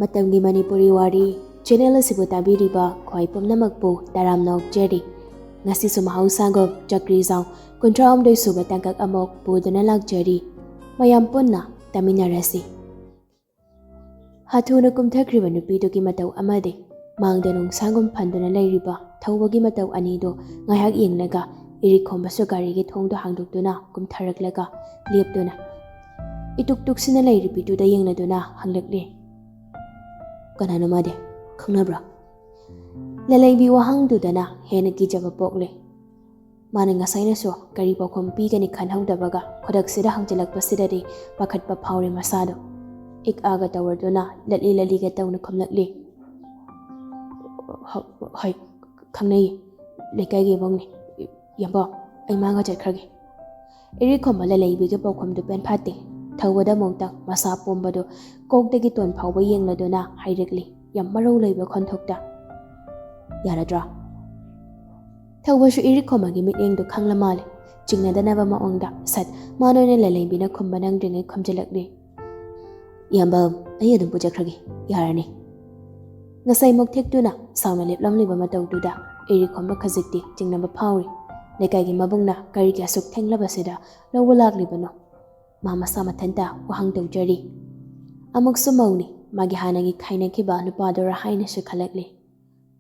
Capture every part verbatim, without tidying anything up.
ꯃꯇꯝꯒꯤ ꯃꯅꯤꯄꯨꯔꯤ ꯋꯥꯔꯤ ꯆꯦꯅꯦꯜ ꯑꯁꯤꯕꯨ ꯇꯥꯕꯤꯔꯤꯕ ꯈ꯭ꯋꯥꯏ ꯄꯨꯝꯅꯃꯛꯄꯨ ꯇꯔꯥꯝꯅ ꯑꯣꯛꯆꯔꯤ꯫ ꯉꯁꯤꯁꯨ ꯃꯍꯧꯁꯥꯒꯨꯝ ꯆꯀ꯭ꯔꯤ ꯆꯥꯎ ꯀꯨꯟꯊ꯭ꯔꯥ ꯍꯨꯝꯗꯣꯏ ꯁꯨꯕ ꯇꯥꯡꯀꯛ ꯑꯃꯨꯛ ꯄꯨꯗꯨꯅ ꯂꯥꯛꯆꯔꯤ꯫ ꯃꯌꯥꯝ ꯄꯨꯟꯅ ꯇꯥꯃꯤꯟꯅꯔꯁꯤ꯫ ꯍꯥꯊꯨꯅ ꯀꯨꯝꯊꯈ꯭ꯔꯤꯕ ꯅꯨꯄꯤꯗꯨꯒꯤ ꯃꯇꯧ ꯑꯃꯗꯤ ꯃꯥꯡꯗ ꯅꯣꯡꯁꯥꯒꯨꯝ ꯐꯟꯗꯨꯅ ꯂꯩꯔꯤꯕ ꯊꯧꯕꯒꯤ ꯃꯇꯧ ꯑꯅꯤꯗꯨ ꯉꯥꯏꯍꯥꯛ ꯌꯦꯡꯂꯒ ꯏꯔꯤꯛ ꯈꯣꯝꯕꯁꯨ ꯒꯥꯔꯤꯒꯤ ꯊꯣꯡꯗꯨ ꯍꯥꯡꯗꯣꯛꯇꯨꯅ ꯀꯨꯝꯊꯔꯛꯂꯒ ꯂꯦꯞꯇꯨꯅ ꯏꯇꯨꯛ ꯇꯨꯛꯁꯤꯟꯅ ꯂꯩꯔꯤꯕꯤꯗꯨꯗ ꯌꯦꯡꯂꯗꯨꯅ ꯍꯪꯂꯛꯂꯤ, "ꯀꯅꯥꯅꯣ ꯃꯥꯗꯤ? ꯈꯪꯅꯕ꯭ꯔꯥ?" ꯂꯂꯩꯕꯤ ꯋꯥꯍꯪꯗꯨꯗꯅ ꯍꯦꯟꯅ ꯀꯤꯖꯕ ꯄꯣꯛꯂꯦ꯫ ꯃꯥꯅ ꯉꯁꯥꯏꯅꯁꯨ ꯀꯔꯤ ꯄꯥꯎꯈꯨꯝ ꯄꯤꯒꯅꯤ ꯈꯟꯍꯧꯗꯕꯒ ꯈꯨꯗꯛꯁꯤꯗ ꯍꯪꯖꯤꯜꯂꯛꯄꯁꯤꯗꯗꯤ ꯄꯥꯈꯠꯄ ꯐꯥꯎꯔꯦ ꯃꯁꯥꯗꯣ꯫ ꯏꯛ ꯑꯥꯒ ꯇꯧꯔꯗꯨꯅ ꯂꯠꯂꯤ ꯂꯠꯂꯤꯒ ꯇꯧꯅ ꯈꯨꯝꯂꯛꯂꯤ, "ꯍ-, ꯍꯣꯏ, ꯈꯪꯅꯩ꯫ ꯂꯩꯀꯥꯏꯒꯤ ꯏꯕꯨꯡꯅꯤ꯫ ꯌꯥꯝꯕꯣ, ꯑꯩ ꯃꯥꯒ ꯆꯠꯈ꯭ꯔꯒꯦ꯫" ꯏꯔꯤꯛ ꯈꯣꯝꯕ ꯂꯂꯩꯕꯤꯒꯤ ꯄꯥꯎꯈꯨꯝꯗꯨ ꯄꯦꯟꯐꯥꯠꯇꯦ꯫ ꯊꯧꯕꯗ ꯑꯃꯨꯛꯇꯪ ꯃꯁꯥ ꯄꯣꯝꯕꯗꯨ ꯀꯣꯛꯇꯒꯤ ꯇꯣꯟ ꯐꯥꯎꯕ ꯌꯦꯡꯂꯗꯨꯅ ꯍꯥꯏꯔꯛꯂꯤ, ꯌꯥꯝ ꯃꯔꯧ ꯂꯩꯕ ꯈꯣꯟꯊꯣꯛꯇ, "ꯌꯥꯔꯗ꯭ꯔꯥ?" ꯊꯧꯕꯁꯨ ꯏꯔꯤꯛ ꯈꯣꯝꯕꯒꯤ ꯃꯤꯠꯌꯦꯡꯗꯨ ꯈꯪꯂ ꯃꯥꯜꯂꯦ꯫ ꯆꯤꯡꯅꯗꯅꯕ ꯃꯑꯣꯡꯗ ꯁꯠ ꯃꯥꯅ ꯑꯣꯏꯅ ꯂꯂꯩꯕꯤꯅ ꯈꯨꯝꯕ ꯅꯪꯗ꯭ꯔꯤꯉꯩ ꯈꯨꯝꯖꯤꯜꯂꯛꯂꯤ, "ꯏꯌꯥꯝꯕ, ꯑꯩ ꯑꯗꯨꯝ ꯄꯨꯖꯈ꯭ꯔꯒꯦ, ꯌꯥꯔꯅꯤ꯫" ꯉꯁꯥꯏ ꯃꯨꯛ ꯊꯦꯛꯇꯨꯅ ꯁꯥꯎꯅ ꯂꯦꯞꯂꯝꯂꯤꯕ ꯃꯇꯧꯗꯨꯗ ꯏꯔꯤꯛ ꯈꯣꯝꯕ ꯈꯖꯤꯛꯇꯤ ꯆꯤꯡꯅꯕ ꯐꯥꯎꯔꯤ꯫ ꯂꯩꯀꯥꯏꯒꯤ ꯃꯕꯨꯡꯅ ꯀꯔꯤꯒꯤ ꯑꯁꯨꯛ ꯊꯦꯡꯂꯕꯁꯤꯗ ꯂꯧꯕ ꯂꯥꯛꯂꯤꯕꯅꯣ? ꯃꯥ ꯃꯁꯥ ꯃꯊꯟꯇ ꯋꯥꯍꯪ ꯇꯧꯖꯔꯤ꯫ ꯑꯃꯨꯛꯁꯨ ꯃꯧꯅꯤ, ꯃꯥꯒꯤ ꯍꯥꯟꯅꯒꯤ ꯈꯥꯏꯅꯈꯤꯕ ꯅꯨꯄꯥꯗꯨꯔ ꯍꯥꯏꯅꯁꯨ ꯈꯜꯂꯛꯂꯤ꯫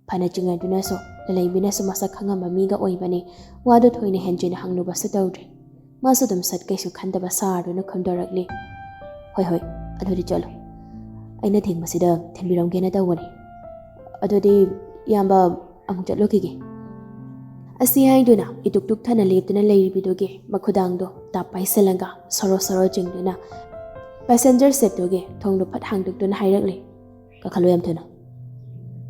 ꯐꯅ ꯆꯤꯡꯅꯗꯨꯅꯁꯨ ꯂꯂꯩꯕꯤꯅꯁꯨ ꯃꯁꯛ ꯈꯪꯉꯝꯕ ꯃꯤꯒ ꯑꯣꯏꯕꯅꯤ꯫ ꯋꯥꯗꯨ ꯊꯣꯏꯅ ꯍꯦꯟꯖꯤꯟꯅ ꯍꯪꯂꯨꯕꯁꯨ ꯇꯧꯗ꯭ꯔꯦ꯫ ꯃꯥꯁꯨ ꯑꯗꯨꯝ ꯁꯠ ꯀꯩꯁꯨ ꯈꯟꯗꯕ ꯁꯥꯔꯗꯨꯅ ꯈꯨꯝꯗꯣꯔꯛꯂꯤ, "ꯍꯣꯏ, ꯍꯣꯏ, ꯑꯗꯨꯗꯤ ꯆꯠꯂꯣ꯫ ꯑꯩꯅ ꯊꯤꯡꯕꯁꯤꯗ ꯊꯤꯟꯕꯤꯔꯝꯒꯦꯅ ꯇꯧꯕꯅꯤ꯫ ꯑꯗꯨꯗꯤ ꯏꯌꯥꯝꯕ, ꯑꯃꯨꯛ ꯆꯠꯂꯨꯈꯤꯒꯦ꯫" ꯑꯁꯤ ꯍꯥꯏꯗꯨꯅ ꯏꯇꯨꯛ ꯇꯨꯛꯊꯅ ꯂꯦꯞꯇꯨꯅ ꯂꯩꯔꯤꯕꯤꯗꯨꯒꯤ ꯃꯈꯨꯗꯥꯡꯗꯣ ꯇꯥꯞ ꯄꯥꯏꯁꯤꯜꯂꯒ ꯁꯣꯔꯣ ꯁꯣꯔꯣ ꯆꯤꯡꯗꯨꯅ ꯄꯦꯁꯦꯟꯖꯔ ꯁꯦꯠꯇꯨꯒꯤ ꯊꯣꯡꯗꯨ ꯐꯠ ꯍꯥꯡꯗꯣꯛꯇꯨꯅ ꯍꯥꯏꯔꯛꯂꯤ, "ꯀꯥꯈꯠꯂꯣ ꯌꯥꯝ ꯊꯨꯅ꯫"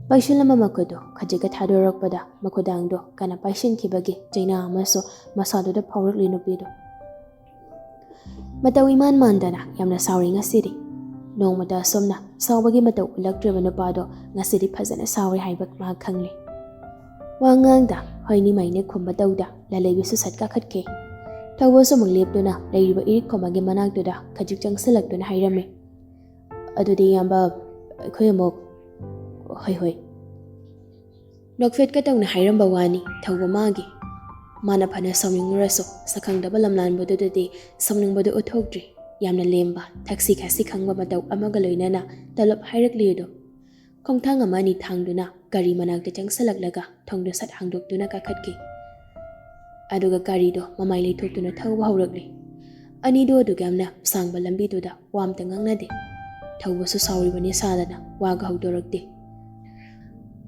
ꯄꯥꯏꯁꯤꯜꯂꯝꯕ ꯃꯈꯨꯠꯇꯨ ꯈꯖꯤꯛꯀ ꯊꯥꯗꯣꯔꯛꯄꯗ ꯃꯈꯨꯗꯥꯡꯗꯣ ꯀꯟꯅ ꯄꯥꯏꯁꯤꯟꯈꯤꯕꯒꯤ ꯆꯩꯅꯥ ꯑꯃꯁꯨ ꯃꯁꯥꯗꯨꯗ ꯐꯥꯎꯔꯛꯂꯤ ꯅꯨꯄꯤꯗꯨ꯫ ꯃꯇꯧ ꯏꯃꯥꯟ ꯃꯥꯟꯗꯅ ꯌꯥꯝꯅ ꯁꯥꯎꯔꯤ ꯉꯁꯤꯗꯤ꯫ ꯅꯣꯡꯃꯇ ꯑꯁꯨꯝꯅ ꯁꯥꯎꯕꯒꯤ ꯃꯇꯧ ꯎꯠꯂꯛꯇ꯭ꯔꯤꯕ ꯅꯨꯄꯥꯗꯣ ꯉꯁꯤꯗꯤ ꯐꯖꯅ ꯁꯥꯎꯔꯤ ꯍꯥꯏꯕ ꯃꯍꯥꯛ ꯈꯪꯂꯤ꯫ ꯋꯥ ꯉꯥꯡꯗ ꯍꯣꯏꯅꯤ ꯃꯩꯅꯤ ꯈꯨꯝꯕ ꯇꯧꯗ ꯂꯂꯩꯕꯤꯁꯨ ꯁꯠ ꯀꯥꯈꯠꯈꯤ꯫ ꯊꯧꯕꯁꯨ ꯑꯃꯨꯛ ꯂꯦꯞꯇꯨꯅ ꯂꯩꯔꯤꯕ ꯏꯔꯤꯛ ꯈꯣꯝꯕꯒꯤ ꯃꯅꯥꯛꯇꯨꯗ ꯈꯖꯤꯛ ꯆꯪꯁꯤꯜꯂꯛꯇꯨꯅ ꯍꯥꯏꯔꯝꯃꯤ, "ꯑꯗꯨꯗꯤ ꯏꯌꯥꯝꯕ, ꯑꯩꯈꯣꯏ ꯑꯃꯨꯛ, ꯍꯣꯏ, ꯍꯣꯏ꯫ ꯅꯣꯛꯐꯦꯠꯀ ꯇꯧꯅ ꯍꯥꯏꯔꯝꯕ ꯋꯥꯅꯤ ꯊꯧꯕ ꯃꯥꯒꯤ꯫ ꯃꯥꯅ ꯐꯅ ꯁꯥꯎꯅꯤꯡꯉꯨꯔꯁꯨ, ꯁꯛꯈꯪꯗꯕ ꯂꯝꯂꯥꯟꯕꯗꯨꯗꯗꯤ ꯁꯥꯎꯅꯤꯡꯕꯗꯨ ꯎꯠꯊꯣꯛꯇ꯭ꯔꯤ꯫ ꯌꯥꯝꯅ ꯂꯦꯝꯕ, ꯊꯛꯁꯤ ꯈꯥꯁꯤ ꯈꯪꯕ ꯃꯇꯧ ꯑꯃꯒ ꯂꯣꯏꯅꯅ ꯇꯂꯞ ꯍꯥꯏꯔꯛꯂꯤ ꯑꯗꯨ꯫ ꯈꯣꯡꯊꯥꯡ ꯑꯃ ꯑꯅꯤ ꯊꯥꯡꯗꯨꯅ ꯒꯥꯔꯤ ꯃꯅꯥꯛꯇ ꯆꯪꯁꯤꯜꯂꯛꯂꯒ ꯊꯣꯡꯗꯨ ꯁꯠ ꯍꯥꯡꯗꯣꯛꯇꯨꯅ ꯀꯥꯈꯠꯈꯤ꯫ ꯑꯗꯨꯒ ꯒꯥꯔꯤꯗꯣ ꯃꯃꯥꯏ ꯂꯩꯊꯣꯛꯇꯨꯅ ꯊꯧꯕ ꯍꯧꯔꯛꯂꯤ꯫ ꯑꯅꯤꯗꯣ ꯑꯗꯨꯛ ꯌꯥꯝꯅ ꯁꯥꯡꯕ ꯂꯝꯕꯤꯗꯨꯗ ꯋꯥ ꯑꯝꯇ ꯉꯥꯡꯅꯗꯦ꯫ ꯊꯧꯕꯁꯨ ꯁꯥꯎꯔꯤꯕꯅꯤ ꯁꯥꯗꯅ ꯋꯥꯒ ꯍꯧꯗꯣꯔꯛꯇꯦ꯫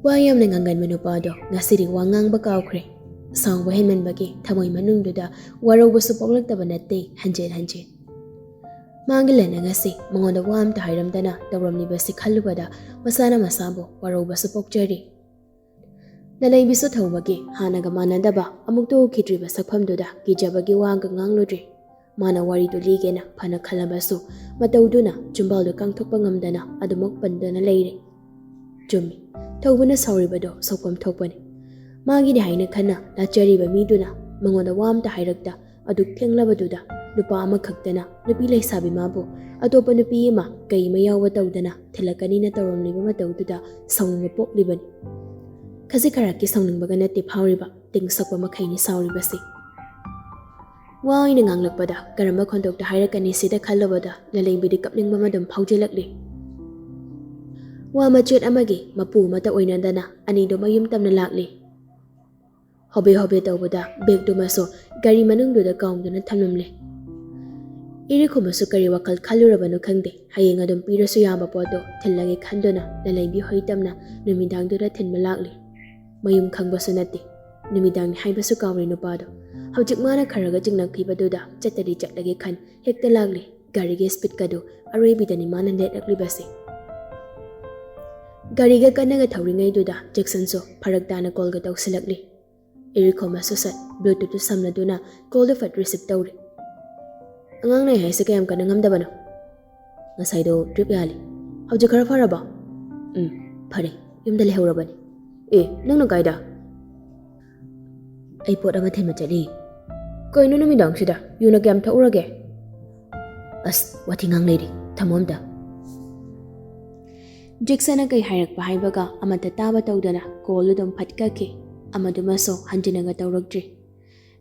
ꯋꯥ ꯌꯥꯝꯅ ꯉꯥꯡꯒꯟꯕ ꯅꯨꯄꯥꯗꯣ ꯉꯁꯤꯗꯤ ꯋꯥ ꯉꯥꯡꯕ ꯀꯥꯎꯈ꯭ꯔꯦ꯫ ꯁꯥꯎꯕ ꯍꯦꯟꯃꯟꯕꯒꯤ ꯊꯃꯣꯏ ꯃꯅꯨꯡꯗꯨꯗ ꯋꯥꯔꯧꯕꯁꯨ ꯄꯣꯛꯂꯛꯇꯕ ꯅꯠꯇꯦ, ꯍꯟꯖꯤꯟ ꯍꯟꯖꯤꯟ꯫ ꯃꯥꯒꯤ ꯂꯟ ꯑꯁꯤ ꯃꯉꯣꯟꯗ ꯋꯥ ꯑꯝꯇ ꯍꯥꯏꯔꯝꯗꯅ ꯇꯧꯔꯝꯂꯤꯕꯁꯤ ꯈꯜꯂꯨꯕꯗ ꯃꯁꯥꯅ ꯃꯁꯥꯕꯨ ꯋꯥꯔꯧꯕꯁꯨ ꯄꯣꯛꯆꯔꯤ꯫ ꯂꯂꯩꯕꯤꯁꯨ ꯊꯧꯕꯒꯤ ꯍꯥꯟꯅꯒ ꯃꯥꯟꯅꯗꯕ ꯑꯃꯨꯛꯇ ꯎꯈꯤꯗ꯭ꯔꯤꯕ ꯁꯛꯐꯝꯗꯨꯗ ꯀꯤꯖꯕꯒꯤ ꯋꯥꯒ ꯉꯥꯡꯂꯨꯗ꯭ꯔꯦ꯫ ꯃꯥꯅ ꯋꯥꯔꯤꯗꯨ ꯂꯤꯒꯦꯅ ꯐꯅ ꯈꯜꯂꯕꯁꯨ ꯃꯇꯧꯗꯨꯅ ꯆꯨꯝꯕꯥꯜꯗꯨ ꯀꯥꯡꯊꯣꯛꯄ ꯉꯝꯗꯅ ꯑꯗꯨꯃꯛ ꯄꯟꯗꯨꯅ ꯂꯩꯔꯦ꯫ ꯆꯨꯝꯃꯤ, ꯊꯧꯕꯅ ꯁꯥꯎꯔꯤꯕꯗꯣ ꯁꯣꯛꯐꯝ ꯊꯣꯛꯄꯅꯤ꯫ ꯃꯥꯒꯤꯅꯤ ꯍꯥꯏꯅ ꯈꯟꯅ ꯂꯥꯠꯆꯔꯤꯕ ꯃꯤꯗꯨꯅ ꯃꯉꯣꯟꯗ ꯋꯥ ꯑꯝꯇ ꯍꯥꯏꯔꯛꯇ ꯑꯗꯨꯛ ꯊꯦꯡꯂꯕꯗꯨꯗ ꯅꯨꯄꯥ ꯑꯃꯈꯛꯇꯅ ꯅꯨꯄꯤ ꯂꯩꯁꯥꯕꯤ ꯃꯥꯕꯨ ꯑꯇꯣꯞꯄ ꯅꯨꯄꯤ ꯑꯃ ꯀꯩ ꯑꯃ ꯌꯥꯎꯕ ꯇꯧꯗꯅ ꯊꯤꯜꯂꯛꯀꯅꯤꯅ ꯇꯧꯔꯝꯂꯤꯕ ꯃꯇꯧꯗꯨꯗ ꯁꯥꯎꯅꯤꯡꯕ ꯄꯣꯛꯂꯤꯕꯅꯤ꯫ ꯈꯖꯤꯛ ꯈꯔꯥꯛꯀꯤ ꯁꯥꯎꯅꯤꯡꯕꯒ ꯅꯠꯇꯦ ꯐꯥꯎꯔꯤꯕ, ꯇꯤꯡ ꯁꯣꯛꯄ ꯃꯈꯩꯅꯤ ꯁꯥꯎꯔꯤꯕꯁꯤ꯫ ꯋꯥ ꯑꯣꯏꯅ ꯉꯥꯡꯂꯛꯄꯗ ꯀꯔꯝꯕ ꯈꯣꯟꯊꯣꯛꯇ ꯍꯥꯏꯔꯛꯀꯅꯤ ꯁꯤꯗ ꯈꯜꯂꯨꯕꯗ ꯂꯂꯩꯕꯤꯗꯤ ꯀꯞꯅꯤꯡꯕ ꯑꯃ ꯑꯗꯨꯝ ꯐꯥꯎꯖꯤꯜꯂꯛꯂꯤ꯫ ꯋꯥ ꯃꯆꯦꯠ ꯑꯃꯒꯤ ꯃꯄꯨ ꯑꯃꯠꯇ ꯑꯣꯏꯅꯗꯅ ꯑꯅꯤꯗꯨ ꯃꯌꯨꯝ ꯇꯝꯅ ꯂꯥꯛꯂꯤ꯫ ꯍꯣꯕꯦ ꯍꯣꯕꯦ ꯇꯧꯕꯗ ꯕꯦꯒꯇꯨꯃꯁꯨ ꯒꯥꯔꯤ ꯃꯅꯨꯡꯗꯨꯗ ꯀꯥꯎꯗꯨꯅ ꯊꯝꯂꯝꯂꯦ꯫ ꯏꯔꯤꯈꯣꯝꯕꯁꯨ ꯀꯔꯤ ꯋꯥꯈꯜ ꯈꯜꯂꯨꯔꯕꯅꯣ ꯈꯪꯗꯦ, ꯍꯌꯦꯡ ꯑꯗꯨꯝ ꯄꯤꯔꯁꯨ ꯌꯥꯕ ꯄꯣꯠꯇꯣ ꯊꯤꯜꯂꯒꯦ ꯈꯟꯗꯨꯅ ꯂꯂꯩꯕꯤ ꯍꯣꯏ ꯇꯝꯅ ꯅꯨꯃꯤꯗꯥꯡꯗꯨꯗ ꯊꯤꯟꯕ ꯂꯥꯛꯂꯤ꯫ ꯃꯌꯨꯝ ꯈꯪꯕꯁꯨ ꯅꯠꯇꯦ꯫ ꯅꯨꯃꯤꯗꯥꯡꯅꯤ ꯍꯥꯏꯕꯁꯨ ꯀꯥꯎꯔꯦ ꯅꯨꯄꯥꯗꯣ꯫ ꯍꯧꯖꯤꯛ ꯃꯥꯅ ꯈꯔꯒ ꯆꯤꯡꯅꯈꯤꯕꯗꯨꯗ ꯆꯠꯇꯗꯤ ꯆꯠꯂꯒꯦ ꯈꯟ ꯍꯦꯛꯇ ꯂꯥꯛꯂꯤ꯫ ꯒꯥꯔꯤꯒꯤ ꯁ꯭ꯄꯤꯗꯀꯗꯨ ꯑꯔꯣꯏꯕꯤꯗꯅꯤ ꯃꯥꯅ ꯅꯦꯠꯂꯛꯂꯤꯕꯁꯦ꯫ ꯒꯥꯔꯤꯒ ꯀꯟꯅꯒ ꯊꯧꯔꯤꯉꯩꯗꯨꯗ ꯖꯦꯛꯁꯟꯁꯨ ꯐꯔꯛ ꯇꯥꯅ ꯀꯣꯜꯒ ꯇꯧꯁꯤꯜꯂꯛꯂꯤ꯫ ꯏꯔꯤꯈꯣꯝꯕꯁꯨ ꯁꯠ ꯕ꯭ꯂꯨꯇꯨꯠꯇꯨ ꯁꯝꯅꯗꯨꯅ ꯀꯣꯜꯗꯨ ꯐꯠ ꯔꯤꯁꯤꯞ ꯇꯧꯔꯦ꯫ "ꯑꯉꯥꯡ ꯅꯥꯏ ꯍꯥꯏꯁꯦ ꯀꯌꯥꯝ ꯀꯟꯅ ꯉꯝꯗꯕꯅꯣ?" "ꯉꯁꯥꯏꯗꯣ ꯗ꯭ꯔꯤꯞ ꯌꯥꯜꯂꯤ꯫ ꯍꯧꯖꯤꯛ ꯈꯔ ꯐꯔꯕꯣ?" "ꯎꯝ, ꯐꯔꯦ꯫ ꯌꯨꯝꯗ ꯂꯩꯍꯧꯔꯕꯅꯤ꯫" "ꯑꯦ, ꯅꯪꯅ ꯀꯥꯏꯗ?" "ꯑꯩ ꯄꯣꯠ ꯑꯃ ꯊꯤꯟꯕ ꯆꯠꯂꯤ꯫" "ꯀꯩꯅꯣ ꯅꯨꯃꯤꯗꯥꯡꯁꯤꯗ? ꯌꯨꯅ ꯀꯌꯥꯝ ꯊꯛꯎꯔꯒꯦ?" "ꯑꯁ, ꯋꯥꯊꯤ ꯉꯥꯡ ꯂꯩꯔꯤ꯫ ꯊꯝꯃꯣ ꯑꯝꯇ꯫" ꯖꯦꯛꯁꯟꯅ ꯀꯩ ꯍꯥꯏꯔꯛꯄ ꯍꯥꯏꯕꯒ ꯑꯃꯠꯇ ꯇꯥꯕ ꯇꯧꯗꯅ ꯀꯣꯜꯗꯨ ꯑꯗꯨꯝ ꯐꯠ ꯀꯛꯈꯤ꯫ ꯑꯃꯗꯨꯃꯁꯨ ꯍꯟꯖꯤꯟꯅꯒ ꯇꯧꯔꯛꯇ꯭ꯔꯤ꯫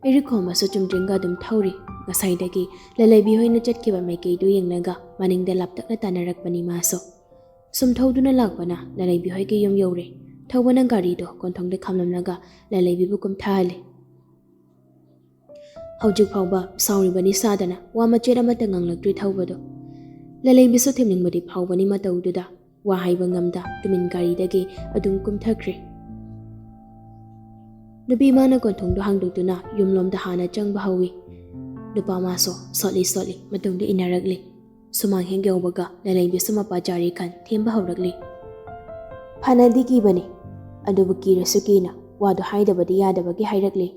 ꯏꯔꯤꯈꯣꯝꯕꯁꯨ ꯆꯨꯝꯗ꯭ꯔꯤꯡꯒ ꯑꯗꯨꯝ ꯊꯧꯔꯤ꯫ ꯉꯁꯥꯏꯗꯒꯤ ꯂꯂꯩꯕꯤ ꯍꯣꯏꯅ ꯆꯠꯈꯤꯕ ꯃꯥꯏꯀꯩꯗꯨ ꯌꯦꯡꯂꯒ ꯃꯅꯤꯡꯗ ꯂꯥꯞꯇꯛꯅ ꯇꯥꯟꯅꯔꯛꯄꯅꯤ ꯃꯥꯁꯨ꯫ ꯁꯨꯝ ꯊꯧꯗꯨꯅ ꯂꯥꯛꯄꯅ ꯂꯂꯩꯕꯤ ꯍꯣꯏꯒꯤ ꯌꯨꯝ ꯌꯧꯔꯦ꯫ ꯊꯧꯕꯅ ꯒꯥꯔꯤꯗꯣ ꯀꯣꯟꯊꯣꯡꯗ ꯈꯥꯝꯂꯝꯂꯒ ꯂꯂꯩꯕꯤꯕꯨ ꯀꯨꯝꯊꯍꯜꯂꯦ꯫ ꯍꯧꯖꯤꯛ ꯐꯥꯎꯕ ꯁꯥꯎꯔꯤꯕꯅꯤ ꯁꯥꯗꯅ ꯋꯥ ꯃꯆꯦꯠ ꯑꯃꯠꯇ ꯉꯥꯡꯂꯛꯇ꯭ꯔꯤ ꯊꯧꯕꯗꯣ꯫ ꯂꯂꯩꯕꯤꯁꯨ ꯊꯦꯝꯅꯤꯡꯕꯗꯤ ꯐꯥꯎꯕꯅꯤ ꯃꯇꯧꯗꯨꯗ꯫ ꯋꯥ ꯍꯥꯏꯕ ꯉꯝꯗ ꯇꯨꯃꯤꯟ ꯒꯥꯔꯤꯗꯒꯤ ꯑꯗꯨꯝ ꯀꯨꯝꯊꯈ꯭ꯔꯦ꯫ ꯅꯨꯄꯤ ꯃꯥꯅ ꯀꯣꯟꯊꯣꯡꯗꯣ ꯍꯥꯡꯗꯣꯛꯇꯨꯅ ꯌꯨꯝꯂꯣꯝꯗ ꯍꯥꯟꯅ ꯆꯪꯕ ꯍꯧꯏ꯫ ꯅꯨꯄꯥ ꯃꯥꯁꯨ ꯁꯣꯠꯂꯤ ꯁꯣꯠꯂꯤ ꯃꯇꯨꯡꯗ ꯏꯟꯅꯔꯛꯂꯤ꯫ ꯁꯨꯃꯥꯡ ꯍꯦꯛ ꯌꯧꯕꯒ ꯂꯂꯩꯕꯤꯁꯨ ꯃꯄꯥ ꯖꯥꯔꯤ ꯈꯟ ꯊꯦꯝꯕ ꯍꯧꯔꯛꯂꯤ꯫ ꯐꯅꯗꯤ ꯀꯤꯕꯅꯤ, ꯑꯗꯨꯕꯨ ꯀꯤꯔꯁꯨ ꯀꯤꯅ ꯋꯥꯗꯣ ꯍꯥꯏꯗꯕꯗꯤ ꯌꯥꯗꯕꯒꯤ ꯍꯥꯏꯔꯛꯂꯤ꯫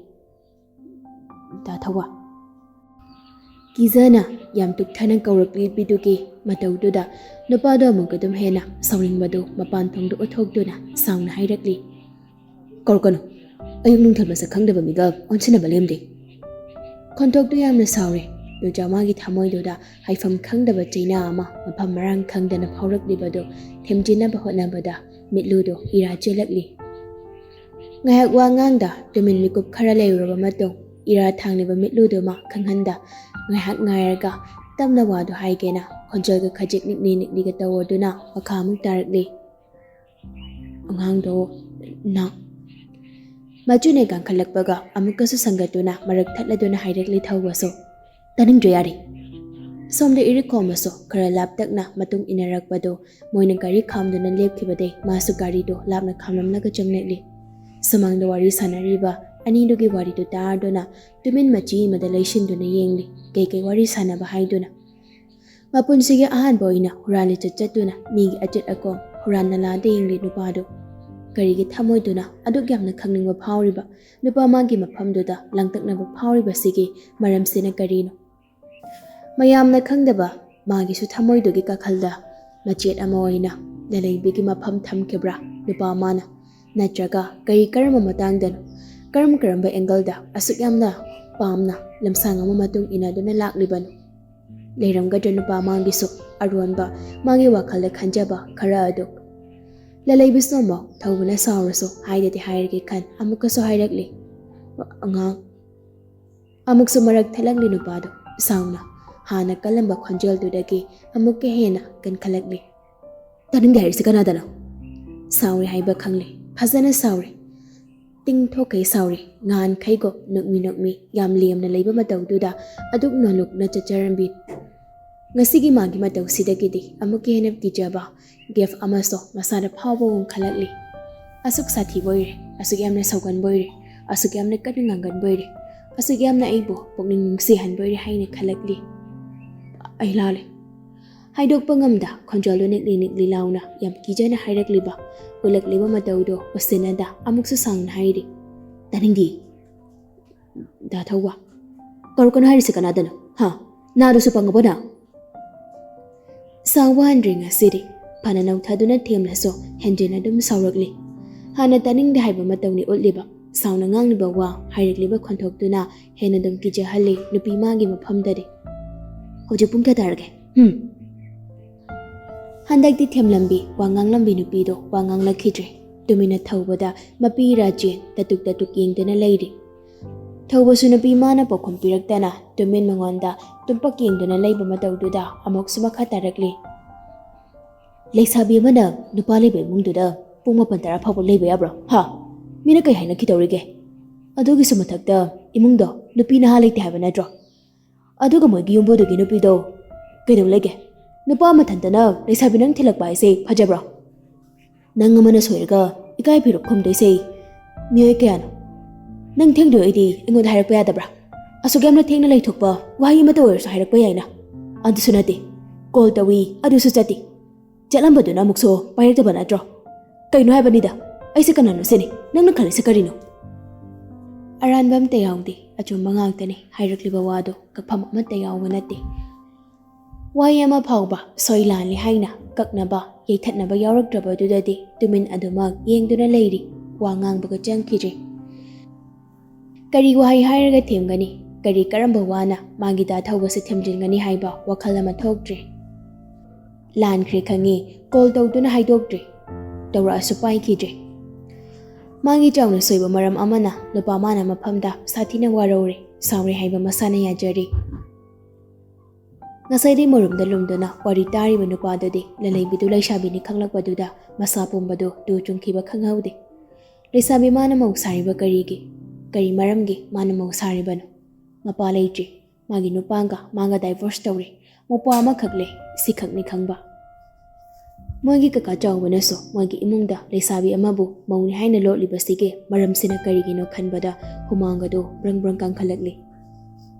ꯗꯥ ꯊꯧꯕꯥꯜ꯫ ꯀꯤꯖꯅ ꯌꯥꯝ ꯇꯨꯛꯊꯅ ꯀꯧꯔꯛꯂꯤꯕꯤꯗꯨꯒꯤ ꯃꯇꯧꯗꯨꯗ ꯅꯨꯄꯥꯗꯣ ꯑꯃꯨꯛ ꯑꯗꯨꯝ ꯍꯦꯟꯅ ꯁꯥꯎꯅꯤꯡꯕꯗꯨ ꯃꯄꯥꯟ ꯊꯣꯡꯗ ꯎꯠꯊꯣꯛꯇꯨꯅ ꯁꯥꯎꯅ ꯍꯥꯏꯔꯛꯂꯤ꯫ "ꯀꯧꯔꯛꯀꯅꯨ꯫ ꯑꯌꯨꯛ ꯅꯨꯡꯊꯤꯜ ꯃꯁꯛ ꯈꯪꯗꯕ ꯃꯤꯒ ꯑꯣꯟꯁꯤꯟꯅꯕ ꯂꯦꯝꯗꯦ꯫" ꯈꯣꯟꯊꯣꯛꯇꯨ ꯌꯥꯝꯅ ꯁꯥꯎꯔꯦ꯫ ꯅꯨꯖꯥꯃꯥꯒꯤ ꯊꯃꯣꯏꯗꯨꯗ ꯍꯥꯏꯐꯝ ꯈꯪꯗꯕ ꯆꯩꯅꯥ ꯑꯃ ꯃꯐꯝ ꯃꯔꯥꯡ ꯈꯪꯗꯅ ꯐꯥꯎꯔꯛꯂꯤꯕꯗꯨ ꯊꯦꯝꯖꯤꯟꯅꯕ ꯍꯣꯠꯅꯕꯗ ꯃꯤꯠꯂꯨꯗꯨ ꯏꯔꯥ ꯆꯦꯜꯂꯛꯂꯤ꯫ ꯉꯥꯏꯍꯥꯛ ꯋꯥ ꯉꯥꯡꯗ ꯇꯨꯃꯤꯟ ꯃꯤꯀꯨꯞ ꯈꯔ ꯂꯩꯔꯨꯔꯕ ꯃꯇꯨꯡ ꯏꯔꯥ ꯊꯥꯡꯂꯤꯕ ꯃꯤꯠꯂꯨꯗꯨꯃ ꯈꯪꯍꯟꯗ ꯉꯥꯏꯍꯥꯛ ꯉꯥꯏꯔꯒ ꯇꯞꯅ ꯋꯥꯗꯨ ꯍꯥꯏꯒꯦꯅ ꯈꯣꯟꯖꯦꯜꯒ ꯈꯖꯤꯛ ꯅꯤꯛꯂꯤ ꯅꯤꯛꯂꯤꯒ ꯇꯧꯔꯗꯨꯅ ꯃꯈꯥ ꯑꯃꯨꯛ ꯇꯥꯔꯛꯂꯤ꯫ "ꯑꯉꯥꯡꯗꯣ ꯅ-" ꯃꯆꯨꯅ ꯀꯥꯡꯈꯠꯂꯛꯄꯒ ꯑꯃꯨꯛꯀꯁꯨ ꯁꯪꯒꯠꯇꯨꯅ ꯃꯔꯛ ꯊꯠꯂꯗꯨꯅ ꯍꯥꯏꯔꯛꯂꯤ ꯊꯧꯕꯁꯨ꯫ "ꯇꯥꯅꯤꯡꯗ꯭ꯔꯦ, ꯌꯥꯔꯦ꯫" ꯁꯣꯝꯗ ꯏꯔꯤꯛꯈꯣꯝꯕꯁꯨ ꯈꯔ ꯂꯥꯞꯇꯛꯅ ꯃꯇꯨꯡ ꯏꯟꯅꯔꯛꯄꯗꯨ ꯃꯣꯏꯅ ꯒꯥꯔꯤ ꯈꯥꯝꯗꯨꯅ ꯂꯦꯞꯈꯤꯕꯗꯩ ꯃꯥꯁꯨ ꯒꯥꯔꯤꯗꯨ ꯂꯥꯞꯅ ꯈꯥꯝꯂꯝꯂꯒ ꯆꯪꯂꯛꯂꯤ꯫ ꯁꯨꯃꯥꯡꯗ ꯋꯥꯔꯤ ꯁꯥꯟꯅꯔꯤꯕ ꯑꯅꯤꯗꯨꯒꯤ ꯋꯥꯔꯤꯗꯨ ꯇꯥꯔꯗꯨꯅ ꯇꯨꯃꯤꯟ ꯃꯆꯤ ꯑꯃꯗ ꯂꯩꯁꯤꯟꯗꯨꯅ ꯌꯦꯡꯂꯤ꯫ ꯀꯩꯀꯩ ꯋꯥꯔꯤ ꯁꯥꯟꯅꯕ ꯍꯥꯏꯗꯨꯅ꯫ ꯃꯄꯨꯟꯁꯤꯒꯤ ꯑꯍꯥꯟꯕ ꯑꯣꯏꯅ ꯍꯨꯔꯥꯟ ꯂꯤꯆꯠ ꯆꯠꯇꯨꯅ ꯃꯤꯒꯤ ꯑꯆꯦꯠ ꯑꯀꯣꯝ ꯍꯨꯔꯥꯟ ꯅꯂꯥꯗ ꯌꯦꯡꯂꯤ ꯅꯨꯄꯥꯗꯨ꯫ ꯀꯔꯤꯒꯤ ꯊꯃꯣꯏꯗꯨꯅ ꯑꯗꯨꯛ ꯌꯥꯝꯅ ꯈꯪꯅꯤꯡꯕ ꯐꯥꯎꯔꯤꯕ? ꯅꯨꯄꯥ ꯃꯥꯒꯤ ꯃꯐꯝꯗꯨꯗ ꯂꯥꯡꯇꯛꯅꯕ ꯐꯥꯎꯔꯤꯕꯁꯤꯒꯤ ꯃꯔꯝꯁꯤꯅ ꯀꯔꯤꯅꯣ? ꯃꯌꯥꯝꯅ ꯈꯪꯗꯕ ꯃꯥꯒꯤꯁꯨ ꯊꯃꯣꯏꯗꯨꯒꯤ ꯀꯥꯈꯜꯗ ꯃꯆꯦꯠ ꯑꯃ ꯑꯣꯏꯅ ꯂꯂꯩꯕꯤꯒꯤ ꯃꯐꯝ ꯊꯝꯈꯤꯕ꯭ꯔꯥ ꯅꯨꯄꯥ ꯃꯥꯅ? ꯅꯠꯇ꯭ꯔꯒ ꯀꯔꯤ ꯀꯔꯝꯕ ꯃꯇꯥꯡꯗꯅꯣ? ꯀꯔꯝ ꯀꯔꯝꯕ ꯑꯦꯡꯒꯜꯗ ꯑꯁꯨꯛ ꯌꯥꯝꯅ ꯄꯥꯝꯅ ꯂꯝꯁꯥꯡ ꯑꯃ ꯃꯇꯨꯡ ꯏꯟꯅꯗꯨꯅ ꯂꯥꯛꯂꯤꯕꯅꯣ? ꯂꯩꯔꯝꯒꯗ꯭ꯔꯥ ꯅꯨꯄꯥ ꯃꯥꯒꯤꯁꯨ ꯑꯔꯣꯟꯕ, ꯃꯥꯒꯤ ꯋꯥꯈꯜꯗ ꯈꯟꯖꯕ ꯈꯔ ꯑꯗꯨ? ꯂꯂꯩꯕꯤꯁꯨ ꯑꯃꯨꯛ ꯊꯧꯕꯅ ꯁꯥꯎꯔꯁꯨ ꯍꯥꯏꯗꯗꯤ ꯍꯥꯏꯔꯒꯦ ꯈꯟ ꯑꯃꯨꯛꯀꯁꯨ ꯍꯥꯏꯔꯛꯂꯤ꯫ ꯑꯉꯥꯡ꯫ ꯑꯃꯨꯛꯁꯨ ꯃꯔꯛ ꯊꯠꯂꯛꯂꯤ ꯅꯨꯄꯥꯗꯣ꯫ ꯁꯥꯎꯅ ꯍꯥꯟꯅ ꯀꯜꯂꯝꯕ ꯈꯣꯟꯖꯦꯜꯗꯨꯗꯒꯤ ꯑꯃꯨꯛꯀ ꯍꯦꯟꯅ ꯀꯟꯈꯠꯂꯛꯂꯤ꯫ "ꯇꯥꯅꯤꯡꯗꯦ ꯍꯥꯏꯔꯤꯁꯤ ꯀꯅꯥꯗꯅꯣ?" ꯁꯥꯎꯔꯦ ꯍꯥꯏꯕ ꯈꯪꯂꯦ, ꯐꯖꯅ ꯁꯥꯎꯔꯦ꯫ ꯇꯤꯡꯊꯣꯛꯈꯩ ꯁꯥꯎꯔꯦ꯫ ꯉꯍꯥꯟꯈꯩꯒꯣ ꯅꯣꯛꯃꯤ ꯅꯣꯛꯃꯤ ꯌꯥꯝ ꯂꯦꯝꯅ ꯂꯩꯕ ꯃꯇꯧꯗꯨꯗ ꯑꯗꯨꯛ ꯅꯣꯂꯨꯛꯅ ꯆꯠꯆꯔꯝꯕꯤ꯫ ꯉꯁꯤꯒꯤ ꯃꯥꯒꯤ ꯃꯇꯧꯁꯤꯗꯒꯤꯗꯤ ꯑꯃꯨꯛꯀ ꯍꯦꯟꯅ ꯀꯤꯖꯕ, ꯒꯦꯞ ꯑꯃꯁꯨ ꯃꯁꯥꯗ ꯐꯥꯎꯕ ꯋꯥꯡꯈꯠꯂꯛꯂꯤ꯫ ꯑꯁꯨꯛ ꯁꯥꯊꯤꯕ ꯑꯣꯏꯔꯦ, ꯑꯁꯨꯛ ꯌꯥꯝꯅ ꯁꯧꯒꯟꯕ ꯑꯣꯏꯔꯦ, ꯑꯁꯨꯛ ꯌꯥꯝꯅ ꯀꯟꯅ ꯉꯥꯡꯒꯟꯕ ꯑꯣꯏꯔꯦ, ꯑꯁꯨꯛ ꯌꯥꯝꯅ ꯑꯩꯕꯨ ꯄꯨꯛꯅꯤꯡ ꯅꯨꯡꯁꯤꯍꯟꯕ ꯑꯣꯏꯔꯦ ꯍꯥꯏꯅ ꯈꯜꯂꯛꯂꯤ꯫ "ꯑꯩ ꯂꯥꯜꯂꯦ"꯫ ꯍꯥꯏꯗꯣꯛꯄ ꯉꯝꯗ ꯈꯣꯟꯖꯦꯜꯗꯨ ꯅꯤꯛꯂꯤ ꯅꯤꯛꯂꯤ ꯂꯥꯎꯅ ꯌꯥꯝ ꯀꯤꯖꯅ ꯍꯥꯏꯔꯛꯂꯤꯕ, ꯎꯠꯂꯛꯂꯤꯕ ꯃꯇꯧꯗꯣ ꯎꯁꯤꯟꯅꯗ ꯑꯃꯨꯛꯁꯨ ꯁꯥꯡꯅ ꯍꯥꯏꯔꯤ꯫ "ꯇꯥꯅꯤꯡꯗꯦ"꯫ "ꯗꯥ ꯊꯧꯕ, ꯀꯧꯔꯛꯀꯅꯨ ꯍꯥꯏꯔꯤꯁꯦ ꯀꯅꯥꯗꯅꯣ? ꯍꯥ? ꯅꯥꯗꯨꯁꯨ ꯄꯪꯉꯕꯣ ꯅꯪ?" ꯁꯥꯎꯕ ꯍꯟꯗ꯭ꯔꯤ ꯉꯁꯤꯗꯤ꯫ ꯐꯅ ꯅꯧꯊꯗꯨꯅ ꯊꯦꯝꯂꯁꯨ ꯍꯦꯟꯖꯤꯟꯅ ꯑꯗꯨꯝ ꯁꯥꯎꯔꯛꯂꯤ꯫ ꯍꯥꯟꯅ ꯇꯥꯅꯤꯡꯗꯦ ꯍꯥꯏꯕ ꯃꯇꯧꯅꯤ ꯎꯠꯂꯤꯕ꯫ ꯁꯥꯎꯅ ꯉꯥꯡꯂꯤꯕ ꯋꯥ, ꯍꯥꯏꯔꯛꯂꯤꯕ ꯈꯣꯟꯊꯣꯛꯇꯨꯅ ꯍꯦꯟꯅ ꯑꯗꯨꯝ ꯀꯤꯖꯍꯜꯂꯤ ꯅꯨꯄꯤ ꯃꯥꯒꯤ ꯃꯐꯝꯗꯗꯤ꯫ "ꯍꯧꯖꯤꯛ ꯄꯨꯡ ꯀꯌꯥ ꯇꯥꯔꯒꯦ? ꯍꯨꯝ?" ꯍꯟꯗꯛꯇꯤ ꯊꯦꯝꯂꯝꯕꯤ, ꯋꯥ ꯉꯥꯡꯂꯝꯕꯤ ꯅꯨꯄꯤꯗꯣ ꯋꯥ ꯉꯥꯡꯂꯛꯈꯤꯗ꯭ꯔꯦ꯫ ꯇꯨꯃꯤꯟꯅ ꯊꯧꯕꯗ ꯃꯄꯤ ꯔꯥꯖꯦꯟ ꯇꯇꯨꯛ ꯇꯇꯨꯛ ꯌꯦꯡꯗꯨꯅ ꯂꯩꯔꯤ꯫ ꯊꯧꯕꯁꯨ ꯅꯨꯄꯤ ꯃꯥꯅ ꯄꯥꯎꯈꯨꯝ ꯄꯤꯔꯛꯇꯅ ꯇꯨꯃꯤꯟ ꯃꯉꯣꯟꯗ ꯇꯨꯝꯄꯛ ꯌꯦꯡꯗꯨꯅ ꯂꯩꯕ ꯃꯇꯧꯗꯨꯗ ꯑꯃꯨꯛꯁꯨ ꯃꯈꯥ ꯇꯥꯔꯛꯂꯤ꯫ "ꯂꯩꯁꯥꯕꯤ ꯑꯃꯅ ꯅꯨꯄꯥ ꯂꯩꯕ ꯏꯃꯨꯡꯗꯨꯗ ꯄꯨꯡ ꯃꯥꯄꯟ ꯇꯔꯥ ꯐꯥꯎꯕ ꯂꯩꯕ ꯌꯥꯕ꯭ꯔꯣ? ꯍꯥ? ꯃꯤꯅ ꯀꯩ ꯍꯥꯏꯅꯈꯤꯗꯧꯔꯤꯒꯦ? ꯑꯗꯨꯒꯤꯁꯨ ꯃꯊꯛꯇ ꯏꯃꯨꯡꯗꯣ ꯅꯨꯄꯤ ꯅꯍꯥ ꯂꯩꯇꯦ ꯍꯥꯏꯕ ꯅꯠꯇ꯭ꯔꯣ? ꯑꯗꯨꯒ ꯃꯣꯏꯒꯤ ꯌꯨꯝꯕꯨꯗꯨꯒꯤ ꯅꯨꯄꯤꯗꯣ ꯀꯩꯗꯧ ꯂꯩꯒꯦ? ꯅꯨꯄꯥ ꯃꯊꯟꯇꯅ ꯂꯩꯁꯥꯕꯤ ꯅꯪ ꯊꯤꯜꯂꯛꯄ ꯍꯥꯏꯁꯦ ꯐꯖꯕ꯭ꯔꯣ? ꯅꯪ ꯑꯃꯅ ꯁꯣꯏꯔꯒ ꯏꯀꯥꯏ ꯐꯤꯔꯨꯛ ꯈꯨꯝꯗꯣꯏꯁꯦ ꯃꯤꯑꯣꯏ ꯀꯌꯥꯅꯣ? ꯅꯪ ꯊꯦꯡꯗꯣꯏ ꯑꯣꯏꯗꯤ ꯑꯩꯉꯣꯟꯗ ꯍꯥꯏꯔꯛꯄ ꯌꯥꯗꯕ꯭ꯔꯥ? ꯑꯁꯨꯛ ꯌꯥꯝꯅ ꯊꯦꯡꯅ ꯂꯩꯊꯣꯛꯄ ꯋꯥꯍꯩ ꯑꯃꯇ ꯑꯣꯏꯔꯁꯨ ꯍꯥꯏꯔꯛꯄ ꯌꯥꯏꯅ꯫ ꯑꯗꯨꯁꯨ ꯅꯠꯇꯦ, ꯀꯣꯜ ꯇꯧꯏ, ꯑꯗꯨꯁꯨ ꯆꯠꯇꯦ꯫ ꯆꯠꯂꯝꯕꯗꯨꯅ ꯑꯃꯨꯛꯁꯨ ꯄꯥꯏꯔꯛꯇꯕ ꯅꯠꯇ꯭ꯔꯣ? ꯀꯩꯅꯣ ꯍꯥꯏꯕꯅꯤꯗ, ꯑꯩꯁꯦ ꯀꯅꯥꯅꯣ ꯁꯤꯅꯤ? ꯅꯪꯅ ꯈꯜꯂꯤꯁꯦ ꯀꯔꯤꯅꯣ?" ꯑꯔꯥꯟꯕ ꯑꯃꯠꯇ ꯌꯥꯎꯗꯦ, ꯑꯆꯨꯝꯕ ꯉꯥꯛꯇꯅꯤ꯫ ꯍꯥꯏꯔꯛꯂꯤꯕ ꯋꯥꯗꯣ ꯀꯛꯐꯝ ꯑꯃꯠꯇ ꯌꯥꯎꯕ ꯅꯠꯇꯦ꯫ ꯋꯥꯍꯩ ꯑꯃ ꯐꯥꯎꯕ ꯁꯣꯏ ꯂꯥꯟꯂꯦ ꯍꯥꯏꯅ ꯀꯛꯅꯕ, ꯌꯩꯊꯠꯅꯕ ꯌꯥꯎꯔꯛꯇ꯭ꯔꯕꯗꯨꯗꯗꯤ ꯇꯨꯃꯤꯟ ꯑꯗꯨꯃꯛ ꯌꯦꯡꯗꯨꯅ ꯂꯩꯔꯤ, ꯋꯥ ꯉꯥꯡꯕꯒ ꯆꯪꯈꯤꯗ꯭ꯔꯦ꯫ ꯀꯔꯤ ꯋꯥꯍꯩ ꯍꯥꯏꯔꯒ ꯊꯦꯝꯒꯅꯤ? ꯀꯔꯤ ꯀꯔꯝꯕ ꯋꯥꯅ ꯃꯥꯒꯤ ꯗꯥ ꯊꯧꯕꯁꯦ ꯊꯦꯝꯖꯤꯟꯒꯅꯤ ꯍꯥꯏꯕ ꯋꯥꯈꯜ ꯑꯃ ꯊꯣꯛꯇ꯭ꯔꯦ꯫ ꯂꯥꯟꯈ꯭ꯔꯦ ꯈꯪꯉꯤ, ꯀꯣꯜ ꯇꯧꯗꯨꯅ ꯍꯥꯏꯗꯣꯛꯇ꯭ꯔꯦ꯫ ꯇꯧꯔꯛꯑꯁꯨ ꯄꯥꯏꯈꯤꯗ꯭ꯔꯦ꯫ ꯃꯥꯒꯤ ꯆꯥꯎꯅ ꯁꯣꯏꯕ ꯃꯔꯝ ꯑꯃꯅ ꯅꯨꯄꯥ ꯃꯥꯅ ꯃꯐꯝꯗ ꯁꯥꯊꯤꯅ ꯋꯥꯔꯧꯔꯦ, ꯁꯥꯎꯔꯦ ꯍꯥꯏꯕ ꯃꯁꯥꯅ ꯌꯥꯖꯔꯤ꯫ ꯉꯁꯥꯏꯗꯤ ꯃꯔꯨꯝꯗ ꯂꯨꯝꯗꯨꯅ ꯋꯥꯔꯤ ꯇꯥꯔꯤꯕ ꯅꯨꯄꯥꯗꯨꯗꯤ ꯂꯂꯩꯕꯤꯗꯨ ꯂꯩꯁꯥꯕꯤꯅꯤ ꯈꯪꯂꯛꯄꯗꯨꯗ ꯃꯁꯥ ꯄꯨꯝꯕꯗꯨ ꯇꯨ ꯆꯨꯡꯈꯤꯕ ꯈꯪꯍꯧꯗꯦ꯫ ꯂꯩꯁꯥꯕꯤ ꯃꯥꯅ ꯃꯧ ꯁꯥꯔꯤꯕ ꯀꯔꯤꯒꯤ? ꯀꯔꯤ ꯃꯔꯝꯒꯤ ꯃꯥꯅ ꯃꯧ ꯁꯥꯔꯤꯕꯅꯣ? ꯃꯄꯥ ꯂꯩꯇ꯭ꯔꯤ꯫ ꯃꯥꯒꯤ ꯅꯨꯄꯥꯒ ꯃꯥꯒ ꯗꯥꯏꯚꯣꯔꯁ ꯇꯧꯔꯦ꯫ ꯃꯄꯥ ꯑꯃꯈꯛ ꯂꯩ, ꯁꯤꯈꯛꯅꯤ ꯈꯪꯕ꯫ ꯃꯣꯏꯒꯤ ꯀꯀꯥ ꯆꯥꯎꯕꯅꯁꯨ ꯃꯣꯏꯒꯤ ꯏꯃꯨꯡꯗ ꯂꯩꯁꯥꯕꯤ ꯑꯃꯕꯨ ꯃꯧꯅꯤ ꯍꯥꯏꯅ ꯂꯣꯠꯂꯤꯕꯁꯤꯒꯤ ꯃꯔꯝꯁꯤꯅ ꯀꯔꯤꯒꯤꯅꯣ ꯈꯟꯕꯗ ꯍꯨꯃꯥꯡꯒꯗꯨ ꯕ꯭ꯔꯪ ꯕ꯭ꯔꯪ ꯀꯥꯡꯈꯠꯂꯛꯂꯤ꯫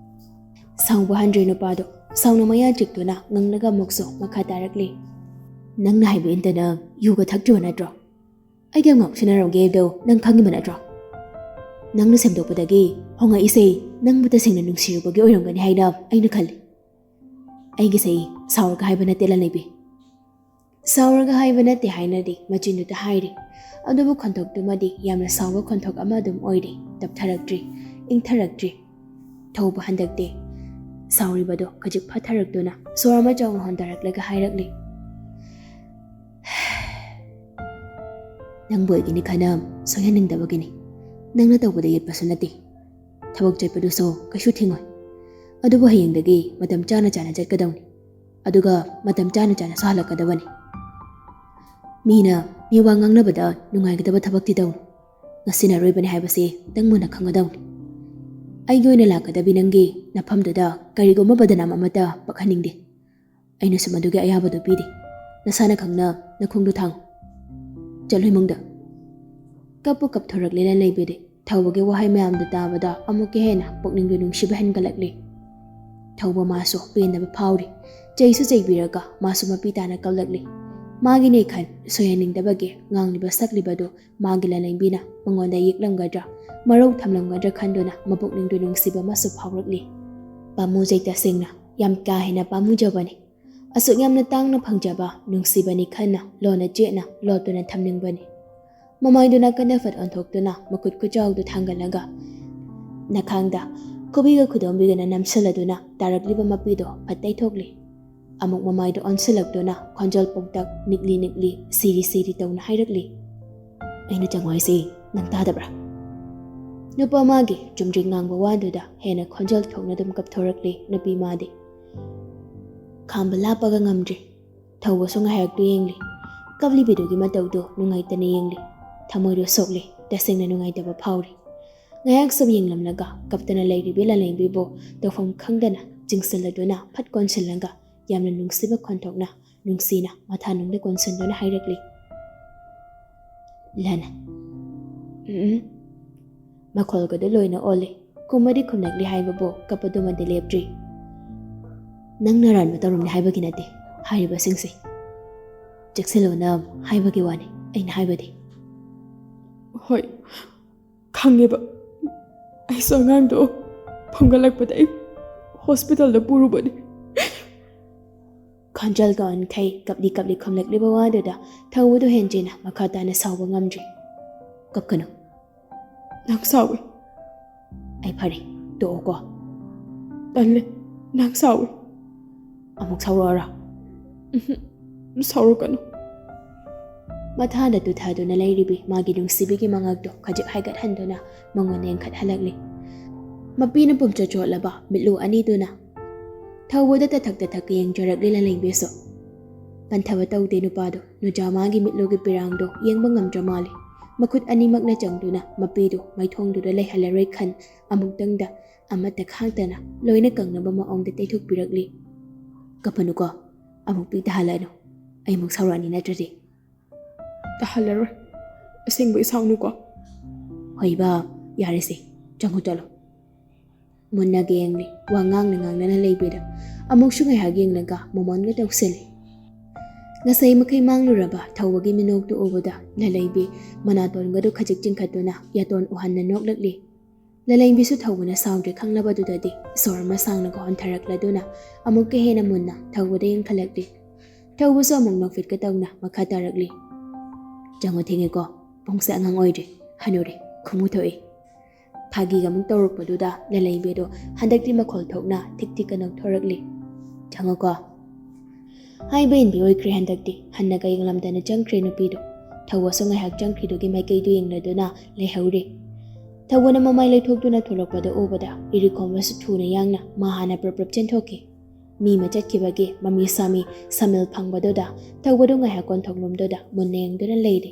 ꯁꯥꯎꯕ ꯍꯟꯗ꯭ꯔꯦ ꯅꯨꯄꯥꯗꯣ꯫ ꯁꯥꯎꯅ ꯃꯌꯥ ꯆꯤꯛꯇꯨꯅ ꯉꯪꯂꯒ ꯑꯃꯨꯛꯁꯨ ꯃꯈꯥ ꯇꯥꯔꯛꯂꯤ꯫ "ꯅꯪꯅ ꯍꯥꯏꯕ ꯏꯟꯗꯅ ꯌꯨꯒ ꯊꯛꯇ꯭ꯔꯤꯕ ꯅꯠꯇ꯭ꯔꯣ? ꯑꯩꯒ ꯉꯥꯎꯁꯤꯟꯅꯔꯝꯒꯦ ꯍꯥꯏꯕꯗꯣ ꯅꯪ ꯈꯪꯉꯤꯕ ꯅꯠꯇ꯭ꯔꯣ? ꯅꯪꯅ ꯁꯦꯝꯗꯣꯛꯄꯗꯒꯤ ꯍꯣꯡꯉꯛꯏꯁꯦ ꯅꯪꯕꯨ ꯇꯁꯦꯡꯅ ꯅꯨꯡꯁꯤꯔꯨꯕꯒꯤ ꯑꯣꯏꯔꯝꯒꯅꯤ ꯍꯥꯏꯅ ꯑꯩꯅ ꯈꯜꯂꯤ꯫ ꯑꯩꯒꯤꯁꯦ ꯁꯥꯎꯔꯒ ꯍꯥꯏꯕ ꯅꯠꯇꯦ ꯂꯟꯂꯩꯕꯤ꯫" ꯁꯥꯎꯔꯒ ꯍꯥꯏꯕ ꯅꯠꯇꯦ ꯍꯥꯏꯅꯗꯤ ꯃꯆꯤꯟꯗꯨꯗ ꯍꯥꯏꯔꯤ꯫ ꯑꯗꯨꯕꯨ ꯈꯣꯟꯊꯣꯛꯇꯨꯃꯗꯤ ꯌꯥꯝꯅ ꯁꯥꯎꯕ ꯈꯣꯟꯊꯣꯛ ꯑꯃ ꯑꯗꯨꯝ ꯑꯣꯏꯔꯤ꯫ ꯇꯞꯊꯔꯛꯇ꯭ꯔꯤ, ꯏꯪꯊꯔꯛꯇ꯭ꯔꯤ꯫ ꯊꯧꯕ ꯍꯟꯗꯛꯇꯦ꯫ ꯁꯥꯎꯔꯤꯕꯗꯣ ꯈꯖꯤꯛ ꯐꯊꯔꯛꯇꯨꯅ ꯁꯣꯔ ꯑꯃ ꯆꯥꯎꯅ ꯍꯣꯟꯊꯔꯛꯂꯒ ꯍꯥꯏꯔꯛꯂꯤ, "ꯅꯪꯕꯨ ꯑꯩꯒꯤꯅꯤ ꯈꯟꯅ ꯁꯣꯏꯍꯟꯅꯤꯡꯗꯕꯒꯤꯅꯤ꯫ ꯅꯪꯅ ꯇꯧꯕꯗ ꯌꯦꯠꯄꯁꯨ ꯅꯠꯇꯦ꯫ ꯊꯕꯛ ꯆꯠꯄꯗꯨꯁꯨ ꯀꯩꯁꯨ ꯊꯤꯡꯉꯣꯏ꯫ ꯑꯗꯨꯕꯨ ꯍꯌꯦꯡꯗꯒꯤ ꯃꯇꯝ ꯆꯥꯅ ꯆꯥꯅ ꯆꯠꯀꯗꯧꯅꯤ꯫ ꯑꯗꯨꯒ ꯃꯇꯝ ꯆꯥꯅ ꯆꯥꯅꯁꯨ ꯍꯜꯂꯛꯀꯗꯕꯅꯤ꯫ ꯃꯤꯅ ꯃꯤ ꯋꯥ ꯉꯥꯡꯅꯕꯗ ꯅꯨꯡꯉꯥꯏꯒꯗꯕ ꯊꯕꯛꯇꯤ ꯇꯧꯅꯨ꯫ ꯉꯁꯤꯅ ꯑꯔꯣꯏꯕꯅꯤ ꯍꯥꯏꯕꯁꯤ ꯅꯪ ꯃꯨꯟꯅ ꯈꯪꯒꯗꯧꯅꯤ꯫ ꯑꯩꯒꯤ ꯑꯣꯏꯅ ꯂꯥꯛꯀꯗꯕꯤ ꯅꯪꯒꯤ ꯅꯐꯝꯗꯨꯗ ꯀꯔꯤꯒꯨꯝꯕ ꯕꯗꯅꯥꯝ ꯑꯃꯠꯇ ꯄꯛꯍꯟꯅꯤꯡꯗꯦ꯫ ꯑꯩꯅꯁꯨ ꯃꯗꯨꯒꯤ ꯑꯌꯥꯕꯗꯨ ꯄꯤꯔꯤ꯫ ꯅꯁꯥꯅ ꯈꯪꯅ ꯅꯈꯣꯡꯗꯨ ꯊꯥꯡꯉꯨ꯫ ꯆꯠꯂꯨ ꯏꯃꯨꯡꯗ꯫" ꯀꯞꯄꯨ ꯀꯞꯊꯣꯔꯛꯂꯦ ꯂꯟꯂꯩꯕꯤꯗꯤ꯫ ꯊꯧꯕꯒꯤ ꯋꯥꯍꯩ ꯃꯌꯥꯝꯗꯨ ꯇꯥꯕꯗ ꯑꯃꯨꯛꯀ ꯍꯦꯟꯅ ꯄꯨꯛꯅꯤꯡꯗꯨ ꯅꯨꯡꯁꯤꯕ ꯍꯦꯟꯒꯠꯂꯛꯂꯤ꯫ ꯊꯧꯕ ꯃꯥꯁꯨ ꯄꯦꯟꯗꯕ ꯐꯥꯎꯔꯤ꯫ ꯆꯩꯁꯨ ꯆꯩꯕꯤꯔꯒ ꯃꯥꯁꯨ ꯃꯄꯤ ꯇꯥꯅ ꯀꯞꯂꯛꯂꯤ꯫ ꯃꯥꯒꯤꯅꯦ ꯈꯟ ꯁꯣꯏꯍꯟꯅꯤꯡꯗꯕꯒꯤ ꯉꯥꯡꯂꯤꯕ ꯁꯛꯂꯤꯕꯗꯨ ꯃꯥꯒꯤ ꯂꯟꯂꯩꯕꯤꯅ ꯃꯉꯣꯟꯗ ꯌꯦꯛꯂꯝꯒꯗ꯭ꯔꯥ, ꯃꯔꯧ ꯊꯝꯂꯝꯒꯗ꯭ꯔꯥ ꯈꯟꯗꯨꯅ ꯃꯄꯨꯛꯅꯤꯡꯗꯨ ꯅꯨꯡꯁꯤꯕ ꯑꯃꯁꯨ ꯐꯥꯎꯔꯛꯂꯤ꯫ "ꯄꯥꯝꯃꯨꯖꯩ, ꯇꯁꯦꯡꯅ ꯌꯥꯝ ꯀꯥ ꯍꯦꯟꯅ ꯄꯥꯝꯃꯨꯖꯕꯅꯤ꯫ ꯑꯁꯨꯛ ꯌꯥꯝꯅ ꯇꯥꯡꯅ ꯐꯪꯖꯕ ꯅꯨꯡꯁꯤꯕꯅꯤ ꯈꯟꯅ ꯂꯣꯟꯅ ꯆꯦꯠꯅ ꯂꯣꯠꯇꯨꯅ ꯊꯝꯅꯤꯡꯕꯅꯤ꯫" ꯃꯃꯥꯏꯗꯨ ꯅꯥꯀꯟꯗ ꯐꯠ ꯑꯣꯟꯊꯣꯛꯇꯨꯅ ꯃꯈꯨꯠ ꯈꯨꯆꯥꯎꯗꯨ ꯊꯥꯡꯒꯠꯂꯒ ꯅꯈꯥꯡꯗ ꯈꯨꯕꯤꯒ ꯈꯨꯗꯣꯝꯕꯤꯒꯅ ꯅꯝꯁꯤꯜꯂꯗꯨꯅ ꯇꯥꯔꯛꯂꯤꯕ ꯃꯄꯤꯗꯣ ꯐꯠ ꯇꯩꯊꯣꯛꯂꯤ꯫ ꯑꯃꯨꯛ ꯃꯃꯥꯏꯗꯣ ꯑꯣꯟꯁꯤꯜꯂꯛꯇꯨꯅ ꯈꯣꯟꯖꯦꯜ ꯄꯣꯛꯇꯛ ꯅꯤꯛꯂꯤ ꯅꯤꯛꯂꯤ ꯁꯤꯔꯤ ꯁꯤꯔꯤ ꯇꯧꯅ ꯍꯥꯏꯔꯛꯂꯤ, "ꯑꯩꯅ ꯆꯪꯉꯣ ꯍꯥꯏꯁꯤ ꯅꯪ ꯇꯥꯗꯕ꯭ꯔꯥ?" ꯅꯨꯄꯥ ꯃꯥꯒꯤ ꯆꯨꯝꯗ꯭ꯔꯤꯡ ꯉꯥꯡꯕ ꯋꯥꯗꯨꯗ ꯍꯦꯟꯅ ꯈꯣꯟꯖꯦꯜ ꯊꯣꯛꯅ ꯑꯗꯨꯝ ꯀꯞꯊꯣꯔꯛꯂꯤ ꯅꯨꯄꯤ ꯃꯥꯗꯤ꯫ ꯈꯥꯝꯕ ꯂꯥꯞꯄꯒ ꯉꯝꯗ꯭ꯔꯤ꯫ ꯊꯧꯕꯁꯨ ꯉꯥꯏꯍꯥꯛꯇꯨ ꯌꯦꯡꯂꯤ꯫ ꯀꯞꯂꯤꯕꯤꯗꯨꯒꯤ ꯃꯇꯧꯗꯨ ꯅꯨꯡꯉꯥꯏꯇꯅ ꯌꯦꯡꯂꯤ꯫ ꯊꯃꯣꯏꯗꯣ ꯁꯣꯛꯂꯤ꯫ ꯇꯁꯦꯡꯅ ꯅꯨꯡꯉꯥꯏꯇꯕ ꯐꯥꯎꯔꯤ꯫ ꯉꯥꯏꯍꯥꯛ ꯁꯨꯝ ꯌꯦꯡꯂꯝꯂꯒ ꯀꯞꯇꯅ ꯂꯩꯔꯤꯕꯤ ꯂꯂꯩꯕꯤꯕꯨ ꯇꯧꯐꯝ ꯈꯪꯗꯅ ꯆꯤꯡꯁꯤꯜꯂꯗꯨꯅ ꯐꯠ ꯀꯣꯟꯁꯤꯜꯂꯒ ꯌꯥꯝꯅ ꯅꯨꯡꯁꯤꯕ ꯈꯣꯟꯊꯣꯛꯅ ꯅꯨꯡꯁꯤꯅ ꯃꯊꯥꯅꯨꯡꯗ ꯀꯣꯟꯁꯤꯟꯗꯨꯅ ꯍꯥꯏꯔꯛꯂꯤ, "ꯂꯅ"꯫ "ꯎꯝ"꯫ ꯃꯈꯣꯜꯒꯗꯨ ꯂꯣꯏꯅ ꯑꯣꯜꯂꯤ꯫ ꯈꯨꯝꯃꯗꯤ ꯈꯨꯝꯂꯛꯂꯤ ꯍꯥꯏꯕꯕꯨ ꯀꯞꯄꯗꯨꯃꯗꯤ ꯂꯦꯞꯇ꯭ꯔꯤ꯫ "ꯅꯪꯅ ꯑꯔꯥꯟꯕ ꯇꯧꯔꯝꯂꯦ ꯍꯥꯏꯕꯒꯤ ꯅꯠꯇꯦ ꯍꯥꯏꯔꯤꯕꯁꯤꯡꯁꯦ꯫ ꯆꯦꯛꯁꯤꯜꯂꯣꯅ ꯍꯥꯏꯕꯒꯤ ꯋꯥꯅꯤ ꯑꯩꯅ ꯍꯥꯏꯕꯗꯤ"꯫ "ꯍꯣꯏ, ꯈꯪꯉꯦꯕ꯫ ꯑꯩꯁꯨ ꯑꯉꯥꯡꯗꯣ ꯐꯨꯝꯒꯠꯂꯛꯄꯗ ꯑꯩ ꯍꯣꯁꯄꯤꯇꯥꯜꯗ ꯄꯨꯔꯨꯕꯅꯤ"꯫ ꯈꯣꯟꯖꯦꯜꯒ ꯑꯣꯟꯈꯩ ꯀꯞꯂꯤ ꯀꯞꯂꯤ ꯈꯨꯝꯂꯛꯂꯤꯕ ꯋꯥꯗꯨꯗ ꯊꯧꯕꯗꯨ ꯍꯦꯟꯖꯤꯟꯅ ꯃꯈꯥ ꯇꯥꯅ ꯁꯥꯎꯕ ꯉꯝꯗ꯭ꯔꯤ꯫ "ꯀꯞꯀꯅꯨ"꯫ "ꯅꯪ ꯁꯥꯎꯏ"꯫ "ꯑꯩ ꯐꯔꯦ, ꯇꯣꯛꯑꯣꯀꯣ"꯫ "ꯇꯜꯂꯦ, ꯅꯪ ꯁꯥꯎꯏ"꯫ "ꯑꯃꯨꯛ ꯁꯥꯎꯔꯛꯑꯣꯔꯥ"꯫ "ꯎꯝꯍꯨꯝ, ꯁꯥꯎꯔꯛꯀꯅꯨ"꯫ ꯃꯊꯥꯗ ꯇꯨꯊꯗꯨꯅ ꯂꯩꯔꯤꯕꯤ ꯃꯥꯒꯤ ꯅꯨꯡꯁꯤꯕꯤꯒꯤ ꯃꯉꯛꯇꯣ ꯈꯖꯤꯛ ꯍꯥꯏꯒꯠꯍꯟꯗꯨꯅ ꯃꯉꯣꯟꯗ ꯌꯦꯡꯈꯠꯍꯜꯂꯛꯂꯤ꯫ ꯃꯄꯤꯅ ꯄꯨꯝꯆꯣꯠ ꯆꯣꯠꯂꯕ ꯃꯤꯠꯂꯨ ꯑꯅꯤꯗꯨꯅ ꯊꯧꯕꯗ ꯇꯊꯛ ꯇꯊꯛ ꯌꯦꯡꯖꯔꯛꯂꯤ ꯂꯂꯩꯕꯤꯁꯨ꯫ ꯄꯟꯊꯕ ꯇꯧꯗꯦ ꯅꯨꯄꯥꯗꯣ꯫ ꯅꯨꯖꯥ ꯃꯥꯒꯤ ꯃꯤꯠꯂꯨꯒꯤ ꯄꯤꯔꯥꯡꯗꯣ ꯌꯦꯡꯕ ꯉꯝꯗ꯭ꯔ ꯃꯥꯜꯂꯤ꯫ ꯃꯈꯨꯠ ꯑꯅꯤꯃꯛꯅ ꯆꯪꯗꯨꯅ ꯃꯄꯤꯗꯨ ꯃꯩꯊꯣꯡꯗꯨꯗ ꯂꯩꯍꯜꯂꯔꯣꯏ ꯈꯟ ꯑꯃꯨꯛꯇꯪꯗ ꯑꯃꯠꯇ ꯈꯥꯛꯇꯅ ꯂꯣꯏꯅ ꯀꯪꯅꯕ ꯃꯑꯣꯡꯗ ꯇꯩꯊꯣꯛꯄꯤꯔꯛꯂꯤ꯫ "ꯀꯞꯄꯅꯨꯀꯣ, ꯑꯃꯨꯛ ꯄꯤ ꯇꯥꯍꯜꯂꯅꯨ꯫ ꯑꯩ ꯑꯃꯨꯛ ꯁꯥꯎꯔꯛꯑꯅꯤ ꯅꯠꯇ꯭ꯔꯗꯤ"꯫ "ꯇꯥꯍꯜꯂꯔꯣꯏ꯫ ꯑꯁꯦꯡꯕꯩ ꯁꯥꯎꯅꯨꯀꯣ"꯫ "ꯍꯣꯏꯕ, ꯌꯥꯔꯦꯁꯦ, ꯆꯪꯉꯨ ꯆꯠꯂꯣ"꯫ ꯃꯨꯟꯅꯒ ꯌꯦꯡꯂꯤ꯫ ꯋꯥ ꯉꯥꯡꯅ ꯉꯥꯡꯅꯅ ꯂꯩꯕꯤꯗ ꯑꯃꯨꯛꯁꯨ ꯉꯥꯏꯍꯥꯛ ꯌꯦꯡꯂꯒ ꯃꯣꯃꯣꯟꯒ ꯇꯧꯁꯤꯜꯂꯤ꯫ ꯉꯁꯥꯏ ꯃꯈꯩ ꯃꯥꯡꯂꯨꯔꯕ ꯊꯧꯕꯒꯤ ꯃꯤꯅꯣꯛꯇꯨ ꯎꯕꯗ ꯂꯂꯩꯕꯤ ꯃꯅꯥꯇꯣꯟꯒꯗꯨ ꯈꯖꯤꯛ ꯆꯤꯡꯈꯠꯇꯨꯅ ꯌꯥꯇꯣꯟ ꯎꯍꯟꯅ ꯅꯣꯛꯂꯛꯂꯤ꯫ ꯂꯂꯩꯕꯤꯁꯨ ꯊꯧꯕꯅ ꯁꯥꯎꯗ꯭ꯔꯦ ꯈꯪꯂꯕꯗꯨꯗꯗꯤ ꯁꯣꯔ ꯑꯃ ꯁꯥꯡꯅꯒ ꯍꯣꯟꯊꯔꯛꯂꯗꯨꯅ ꯑꯃꯨꯛꯀ ꯍꯦꯟꯅ ꯃꯨꯟꯅ ꯊꯧꯕꯗ ꯌꯦꯡꯈꯠꯂꯛꯂꯤ꯫ ꯊꯧꯕꯁꯨ ꯑꯃꯨꯛ ꯅꯣꯛꯐꯦꯠꯀ ꯇꯧꯅ ꯃꯈꯥ ꯇꯥꯔꯛꯂꯤ꯫ "ꯆꯪꯉꯣ, ꯊꯦꯡꯉꯦꯀꯣ꯫ ꯄꯨꯡꯁꯦ ꯑꯉꯥꯡ ꯑꯣꯏꯗ꯭ꯔꯦ, ꯍꯅꯨꯔꯦ꯫ ꯈꯣꯡꯎ ꯊꯣꯛꯏ"꯫ ꯐꯥꯒꯤꯒ ꯑꯃꯨꯛ ꯇꯧꯔꯛꯄꯗꯨꯗ ꯂꯂꯩꯕꯤꯗꯣ ꯍꯟꯗꯛꯇꯤ ꯃꯈꯣꯜ ꯊꯣꯛꯅ ꯊꯤꯛ ꯊꯤꯛꯀ ꯅꯣꯛꯊꯣꯔꯛꯂꯤ꯫ "ꯆꯪꯉꯣꯀꯣ"꯫ ꯍꯥꯏꯕ ꯏꯟꯕꯤ ꯑꯣꯏꯈ꯭ꯔꯦ ꯍꯟꯗꯛꯇꯤ꯫ ꯍꯟꯅꯒ ꯌꯦꯡꯂꯝꯗꯅ ꯆꯪꯈ꯭ꯔꯦ ꯅꯨꯄꯤꯗꯣ꯫ ꯊꯧꯕꯁꯨ ꯉꯥꯏꯍꯥꯛ ꯆꯪꯈ꯭ꯔꯤꯗꯨꯒꯤ ꯃꯥꯏꯀꯩꯗꯨ ꯌꯦꯡꯂꯗꯨꯅ ꯂꯩꯍꯧꯔꯦ꯫ ꯊꯧꯕꯅ ꯃꯃꯥꯏ ꯂꯩꯊꯣꯛꯇꯨꯅ ꯊꯣꯛꯂꯛꯄꯗ ꯎꯕꯗ ꯏꯔꯤꯈꯣꯝꯕꯁꯨ ꯊꯨꯅ ꯌꯥꯡꯅ ꯃꯥ ꯍꯥꯟꯅ ꯄ꯭ꯔꯞ ꯄ꯭ꯔꯞ ꯆꯦꯟꯊꯣꯛꯈꯤ꯫ ꯃꯤ ꯑꯃ ꯆꯠꯈꯤꯕꯒꯤ ꯃꯃꯤ ꯁꯥꯃꯤ ꯁꯃꯤꯜ ꯐꯪꯕꯗꯨꯗ ꯊꯧꯕꯗꯨ ꯉꯥꯏꯍꯥꯛ ꯀꯣꯟꯊꯣꯛꯂꯣꯝꯗꯨꯗ ꯃꯨꯟꯅ ꯌꯦꯡꯗꯨꯅ ꯂꯩꯔꯤ꯫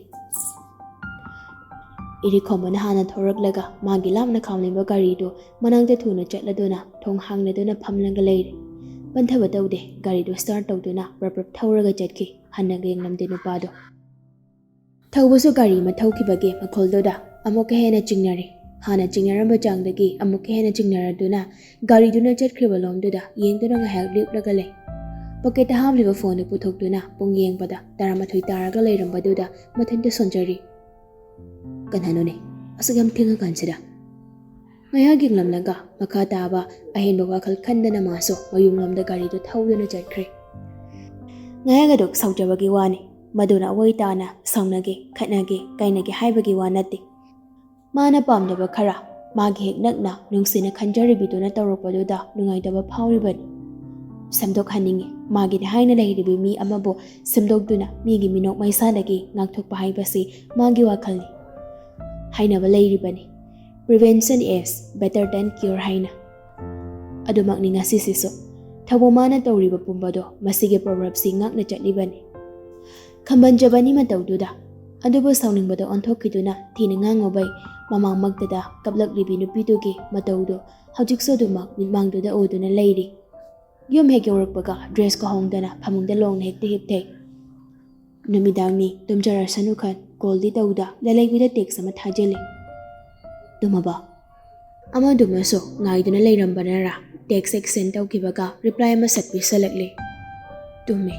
ꯏꯔꯤꯈꯣꯝꯕꯅ ꯍꯥꯟꯅ ꯊꯧꯔꯛꯂꯒ ꯃꯥꯒꯤ ꯂꯥꯞꯅ ꯈꯥꯝꯂꯤꯕ ꯒꯥꯔꯤꯗꯨ ꯃꯅꯥꯛꯇ ꯊꯨꯅ ꯆꯠꯂꯗꯨꯅ ꯊꯣꯡ ꯍꯥꯡꯂꯗꯨꯅ ꯐꯝꯂꯒ ꯂꯩꯔꯦ꯫ ꯄꯟꯊꯕ ꯇꯧꯗꯦ, ꯒꯥꯔꯤꯗꯨ ꯁ꯭ꯇꯥꯔꯠ ꯇꯧꯗꯨꯅ ꯄ꯭ꯔꯞ ꯄ꯭ꯔꯞ ꯊꯧꯔꯒ ꯆꯠꯈꯤ꯫ ꯍꯟꯅꯒ ꯌꯦꯡꯂꯝꯗꯦ ꯅꯨꯄꯥꯗꯣ꯫ ꯊꯧꯕꯁꯨ ꯒꯥꯔꯤ ꯑꯃ ꯊꯧꯈꯤꯕꯒꯤ ꯃꯈꯣꯜꯗꯨꯗ ꯑꯃꯨꯛꯀ ꯍꯦꯟꯅ ꯆꯤꯡꯅꯔꯦ꯫ ꯍꯥꯟꯅ ꯆꯤꯡꯅꯔꯝꯕ ꯆꯥꯡꯗꯒꯤ ꯑꯃꯨꯛꯀ ꯍꯦꯟꯅ ꯆꯤꯡꯅꯔꯗꯨꯅ ꯒꯥꯔꯤꯗꯨꯅ ꯆꯠꯈ꯭ꯔꯤꯕ ꯂꯣꯝꯗꯨꯗ ꯌꯦꯡꯗꯨꯅ ꯉꯥꯏꯍꯥꯛ ꯂꯦꯞꯂꯒ ꯂꯩ꯫ ꯄꯣꯀꯦꯠꯇ ꯍꯥꯞꯂꯤꯕ ꯐꯣꯟꯗꯨ ꯄꯨꯊꯣꯛꯇꯨꯅ ꯄꯨꯡ ꯌꯦꯡꯕꯗ ꯇꯔꯥꯃꯥꯊꯣꯏ ꯇꯥꯔꯒ ꯂꯩꯔꯝꯕꯗꯨꯗ ꯃꯊꯟꯇ ꯁꯣꯟꯖꯔꯤ꯫ "ꯀꯅꯥꯅꯣꯅꯦ ꯑꯁꯨꯛ ꯌꯥꯝ ꯊꯦꯡꯉꯀꯥꯟꯁꯤꯗ?" ꯉꯥꯏꯍꯥꯛ ꯌꯦꯡꯂꯝꯂꯒ ꯃꯈꯥ ꯇꯥꯕ ꯑꯍꯦꯟꯕ ꯋꯥꯈꯜ ꯈꯟꯗꯅ ꯃꯥꯁꯨ ꯃꯌꯨꯝꯂꯣꯝꯗ ꯒꯥꯔꯤꯗꯨ ꯊꯧꯗꯨꯅ ꯆꯠꯈ꯭ꯔꯦ꯫ ꯉꯥꯏꯍꯥꯛ ꯑꯗꯨꯛ ꯁꯥꯎꯖꯕꯒꯤ ꯋꯥꯅꯤ꯫ ꯃꯗꯨꯅ ꯑꯋꯣꯏ ꯇꯥꯅ ꯁꯥꯎꯅꯒꯦ, ꯈꯠꯅꯒꯦ, ꯀꯥꯏꯅꯒꯦ ꯍꯥꯏꯕꯒꯤ ꯋꯥ ꯅꯠꯇꯦ꯫ ꯃꯥꯅ ꯄꯥꯝꯗꯕ ꯈꯔ ꯃꯥꯒꯤ ꯍꯦꯛ ꯅꯛꯅ ꯅꯨꯡꯁꯤꯅ ꯈꯟꯖꯔꯤꯕꯤꯗꯨꯅ ꯇꯧꯔꯛꯄꯗꯨꯗ ꯅꯨꯡꯉꯥꯏꯇꯕ ꯐꯥꯎꯔꯤꯕꯅꯤ꯫ ꯁꯦꯝꯗꯣꯛꯍꯟꯅꯤꯡꯉꯤ꯫ ꯃꯥꯒꯤꯅꯤ ꯍꯥꯏꯅ ꯂꯩꯔꯤꯕꯤ ꯃꯤ ꯑꯃꯕꯨ ꯁꯦꯝꯗꯣꯛꯇꯨꯅ ꯃꯤꯒꯤ ꯃꯤꯅꯣꯛ ꯃꯩꯁꯥꯗꯒꯤ ꯉꯥꯛꯊꯣꯛꯄ ꯍꯥꯏꯕꯁꯤ ꯃꯥꯒꯤ ꯋꯥꯈꯜꯅꯤ꯫ ꯍꯥꯏꯅꯕ ꯂꯩꯔꯤꯕꯅꯤ, "Prevention is better than cure" ꯍꯥꯏꯅ꯫ ꯑꯗꯨꯃꯛꯅꯤ ꯉꯁꯤꯁꯤꯁꯨ꯫ ꯊꯧꯕ ꯃꯥꯅ ꯇꯧꯔꯤꯕ ꯄꯨꯝꯕꯗꯣ ꯃꯁꯤꯒꯤ ꯄ꯭ꯔꯣꯚꯔꯕꯁꯤ ꯉꯥꯛꯅ ꯆꯠꯂꯤꯕꯅꯤ꯫ ꯈꯝꯕꯟꯖꯕꯅꯤ ꯃꯇꯧꯗꯨꯗ꯫ ꯑꯗꯨꯕꯨ ꯁꯥꯎꯅꯤꯡꯕꯗ ꯑꯣꯟꯊꯣꯛꯈꯤꯗꯨꯅ ꯊꯤꯅ ꯉꯥꯡꯉꯨꯕꯩ ꯃꯃꯥꯡꯃꯛꯇꯗ ꯀꯞꯂꯛꯂꯤꯕꯤ ꯅꯨꯄꯤꯗꯨꯒꯤ ꯃꯇꯧꯗꯨ ꯍꯧꯖꯤꯛꯁꯨ ꯑꯗꯨꯃꯛ ꯃꯤꯠꯃꯥꯡꯗꯨꯗ ꯎꯗꯨꯅ ꯂꯩꯔꯤ꯫ ꯌꯨꯝ ꯍꯦꯛ ꯌꯧꯔꯛꯄꯒ ꯗ꯭ꯔꯦꯁꯀ ꯍꯣꯡꯗꯅ ꯐꯃꯨꯡꯗ ꯂꯣꯡꯅ ꯍꯦꯛꯇ ꯍꯤꯞꯊꯩ꯫ ꯅꯨꯃꯤꯗꯥꯡꯅꯤ, ꯇꯨꯝꯖꯔꯁꯅꯨ ꯈꯟ ꯀꯣꯜꯗꯤ ꯇꯧꯗ ꯂꯂꯩꯕꯤꯗ ꯇꯦꯛꯁ ꯑꯃ ꯊꯥꯖꯤꯜꯂꯤ꯫ "ꯇꯨꯝꯃꯕ?" ꯑꯃꯗꯨꯃꯁꯨ ꯉꯥꯏꯗꯨꯅ ꯂꯩꯔꯝꯕꯅꯔꯥ ꯇꯦꯛꯁ ꯍꯦꯛ ꯁꯦꯟ ꯇꯧꯈꯤꯕꯒ ꯔꯤꯄ꯭ꯂꯥꯏ ꯑꯃ ꯁꯠ ꯄꯤꯁꯜꯂꯛꯂꯤ꯫ "ꯇꯨꯝꯃꯦ꯫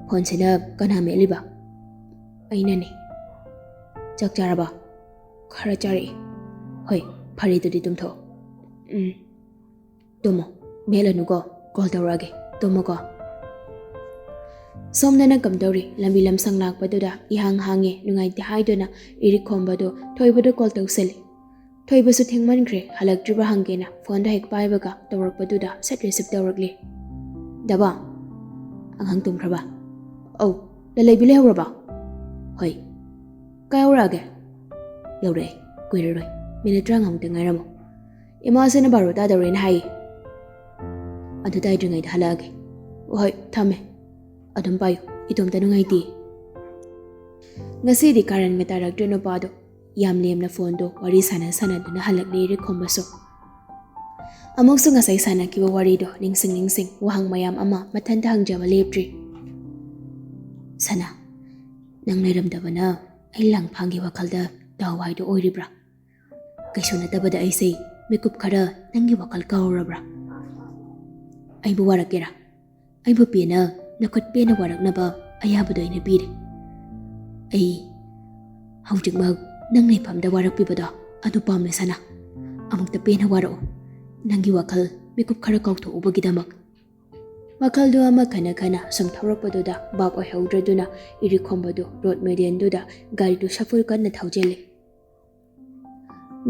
ꯐꯣꯟꯁꯤꯅ ꯀꯅꯥ ꯃꯦꯠꯂꯤꯕ?" "ꯑꯩꯅꯅꯦ꯫ ꯆꯥꯛ ꯆꯥꯔꯕ?" "ꯈꯔ ꯆꯥꯔꯛꯑꯦ꯫" "ꯍꯣꯏ, ꯐꯔꯦ ꯑꯗꯨꯗꯤ ꯇꯨꯝꯊꯣꯛꯑꯣ꯫" "ꯎꯝ꯫ ꯇꯨꯝꯃꯣ, ꯃꯦꯠꯂꯅꯨꯀꯣ, ꯀꯣꯜ ꯇꯧꯔꯛꯑꯒꯦ, ꯇꯨꯝꯃꯣꯀꯣ꯫" ꯁꯣꯝꯗꯅ ꯀꯝꯗꯧꯔꯤ, ꯂꯝꯕꯤ ꯂꯝꯁꯥꯡ ꯂꯥꯛꯄꯗꯨꯗ ꯏꯍꯥꯡ ꯍꯥꯡꯉꯦ, ꯅꯨꯡꯉꯥꯏꯇꯦ ꯍꯥꯏꯗꯨꯅ ꯏꯔꯤꯛ ꯈꯣꯝꯕꯗꯨ ꯊꯣꯏꯕꯗ ꯀꯣꯜ ꯇꯧꯁꯜꯂꯤ꯫ ꯊꯣꯏꯕꯁꯨ ꯊꯦꯡꯃꯟꯈ꯭ꯔꯦ, ꯍꯜꯂꯛꯇ꯭ꯔꯤꯕ꯭ꯔꯥ ꯍꯪꯒꯦꯅ ꯐꯣꯟꯗꯣ ꯍꯦꯛ ꯄꯥꯏꯕꯒ ꯇꯧꯔꯛꯄꯗꯨꯗ ꯁꯠ ꯔꯤꯁꯤꯞ ꯇꯧꯔꯛꯂꯦ꯫ "ꯗꯕꯣ, ꯑꯉꯥꯡ ꯇꯨꯝꯈ꯭ꯔꯕ?" "ꯑꯧ, ꯂꯂꯩꯕꯤ ꯂꯩꯍꯧꯔꯕꯣ?" "ꯍꯣꯏ꯫ ꯀꯥꯏ ꯌꯧꯔꯛꯑꯒꯦ?" "ꯌꯧꯔꯛꯑꯦ, ꯀꯨꯏꯔꯔꯣꯏ, ꯃꯤꯅꯤꯠ ꯇꯔꯥꯃꯉꯥꯃꯨꯛꯇ ꯉꯥꯏꯔꯝꯃꯣ꯫ ꯏꯃꯥꯁꯤꯅ ꯕꯥꯔꯣ ꯇꯥꯗꯧꯔꯦꯅ ꯍꯥꯏꯌꯦ꯫ ꯑꯗꯨ ꯇꯥꯏꯗ꯭ꯔꯤꯉꯩꯗ ꯍꯜꯂꯛꯑꯒꯦ꯫ ꯍꯣꯏ, ꯊꯝꯃꯦ꯫ ꯑꯗꯨꯝ ꯄꯥꯏꯌꯨ, ꯏꯇꯣꯝꯇ ꯅꯨꯡꯉꯥꯏꯇꯦ꯫" ꯉꯁꯤꯗꯤ ꯀꯥꯔꯟꯒ ꯇꯥꯔꯛꯇ꯭ꯔꯦ ꯅꯨꯄꯥꯗꯣ꯫ ꯌꯥꯝ ꯂꯦꯝꯅ ꯐꯣꯟꯗꯣ ꯋꯥꯔꯤ ꯁꯥꯟꯅ ꯁꯥꯟꯅꯗꯨꯅ ꯍꯜꯂꯛꯂꯦ ꯏꯔꯤꯛꯈꯣꯝꯕꯁꯨ꯫ ꯑꯃꯨꯛꯁꯨ ꯉꯁꯥꯏ ꯁꯥꯟꯅꯈꯤꯕ ꯋꯥꯔꯤꯗꯣ ꯅꯤꯡꯁꯤꯡ ꯅꯤꯡꯁꯤꯡ ꯋꯥꯍꯪ ꯃꯌꯥꯝ ꯑꯃ ꯃꯊꯟꯇ ꯍꯪꯖꯕ ꯂꯦꯞꯇ꯭ꯔꯤ꯫ "ꯁꯅꯥ, ꯅꯪ ꯂꯩꯔꯝꯗꯕꯅ ꯑꯩ ꯂꯥꯡꯐꯥꯡꯒꯤ ꯋꯥꯈꯜꯗ ꯇꯥꯎ ꯍꯥꯏꯗꯣ ꯑꯣꯏꯔꯤꯕ꯭ꯔꯥ? ꯀꯩꯁꯨ ꯅꯠꯇꯕꯗ ꯑꯩꯁꯦ ꯃꯤꯀꯨꯞ ꯈꯔ ꯅꯪꯒꯤ ꯋꯥꯈꯜ ꯀꯥꯎꯔꯕ꯭ꯔꯥ? ꯑꯩꯕꯨ ꯋꯥꯔꯛꯀꯦꯔꯥ? ꯑꯩꯕꯨ ꯄꯦꯟꯅ, ꯅꯈꯨꯠ ꯄꯦꯟꯅ ꯋꯥꯔꯛꯅꯕ ꯑꯌꯥꯕꯗꯣ ꯑꯩꯅ ꯄꯤꯔꯦ꯫ ꯑꯩ ꯍꯧꯖꯤꯛꯃꯛ ꯅꯪ ꯂꯩꯐꯝꯗ ꯋꯥꯔꯛꯄꯤꯕꯗꯣ ꯑꯗꯨ ꯄꯥꯝꯃꯦ ꯁꯅꯥ꯫ ꯑꯃꯨꯛꯇ ꯄꯦꯟꯅ ꯋꯥꯔꯛꯑꯣ, ꯅꯪꯒꯤ ꯋꯥꯈꯜ ꯃꯤꯀꯨꯞ ꯈꯔ ꯀꯥꯎꯊꯣꯛꯎꯕꯒꯤꯗꯃꯛ꯫" ꯋꯥꯈꯜꯗꯣ ꯑꯃ ꯈꯟꯅ ꯈꯟꯅ ꯁꯨꯝ ꯊꯧꯔꯛꯄꯗꯨꯗ ꯚꯥꯞ ꯑꯣꯏꯍꯧꯗ꯭ꯔꯗꯨꯅ ꯏꯔꯤꯛꯈꯣꯝꯕꯗꯣ ꯔꯣꯗ ꯃꯦꯗꯤꯌꯟꯗꯨꯗ ꯒꯥꯔꯤꯗꯨ ꯁꯐꯨꯜ ꯀꯟꯅ ꯊꯧꯖꯤꯜꯂꯤ꯫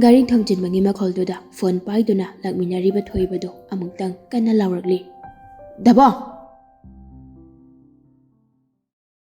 ꯒꯥꯔꯤ ꯊꯣꯝꯖꯤꯟꯕꯒꯤ ꯃꯈꯣꯜꯗꯨꯗ ꯐꯣꯟ ꯄꯥꯏꯗꯨꯅ ꯂꯥꯛꯃꯤꯟꯅꯔꯤꯕ ꯊꯣꯏꯕꯗꯨ ꯑꯃꯨꯛꯇꯪ ꯀꯟꯅ ꯂꯥꯎꯔꯛꯂꯤ꯫ "ꯗꯕꯣ!"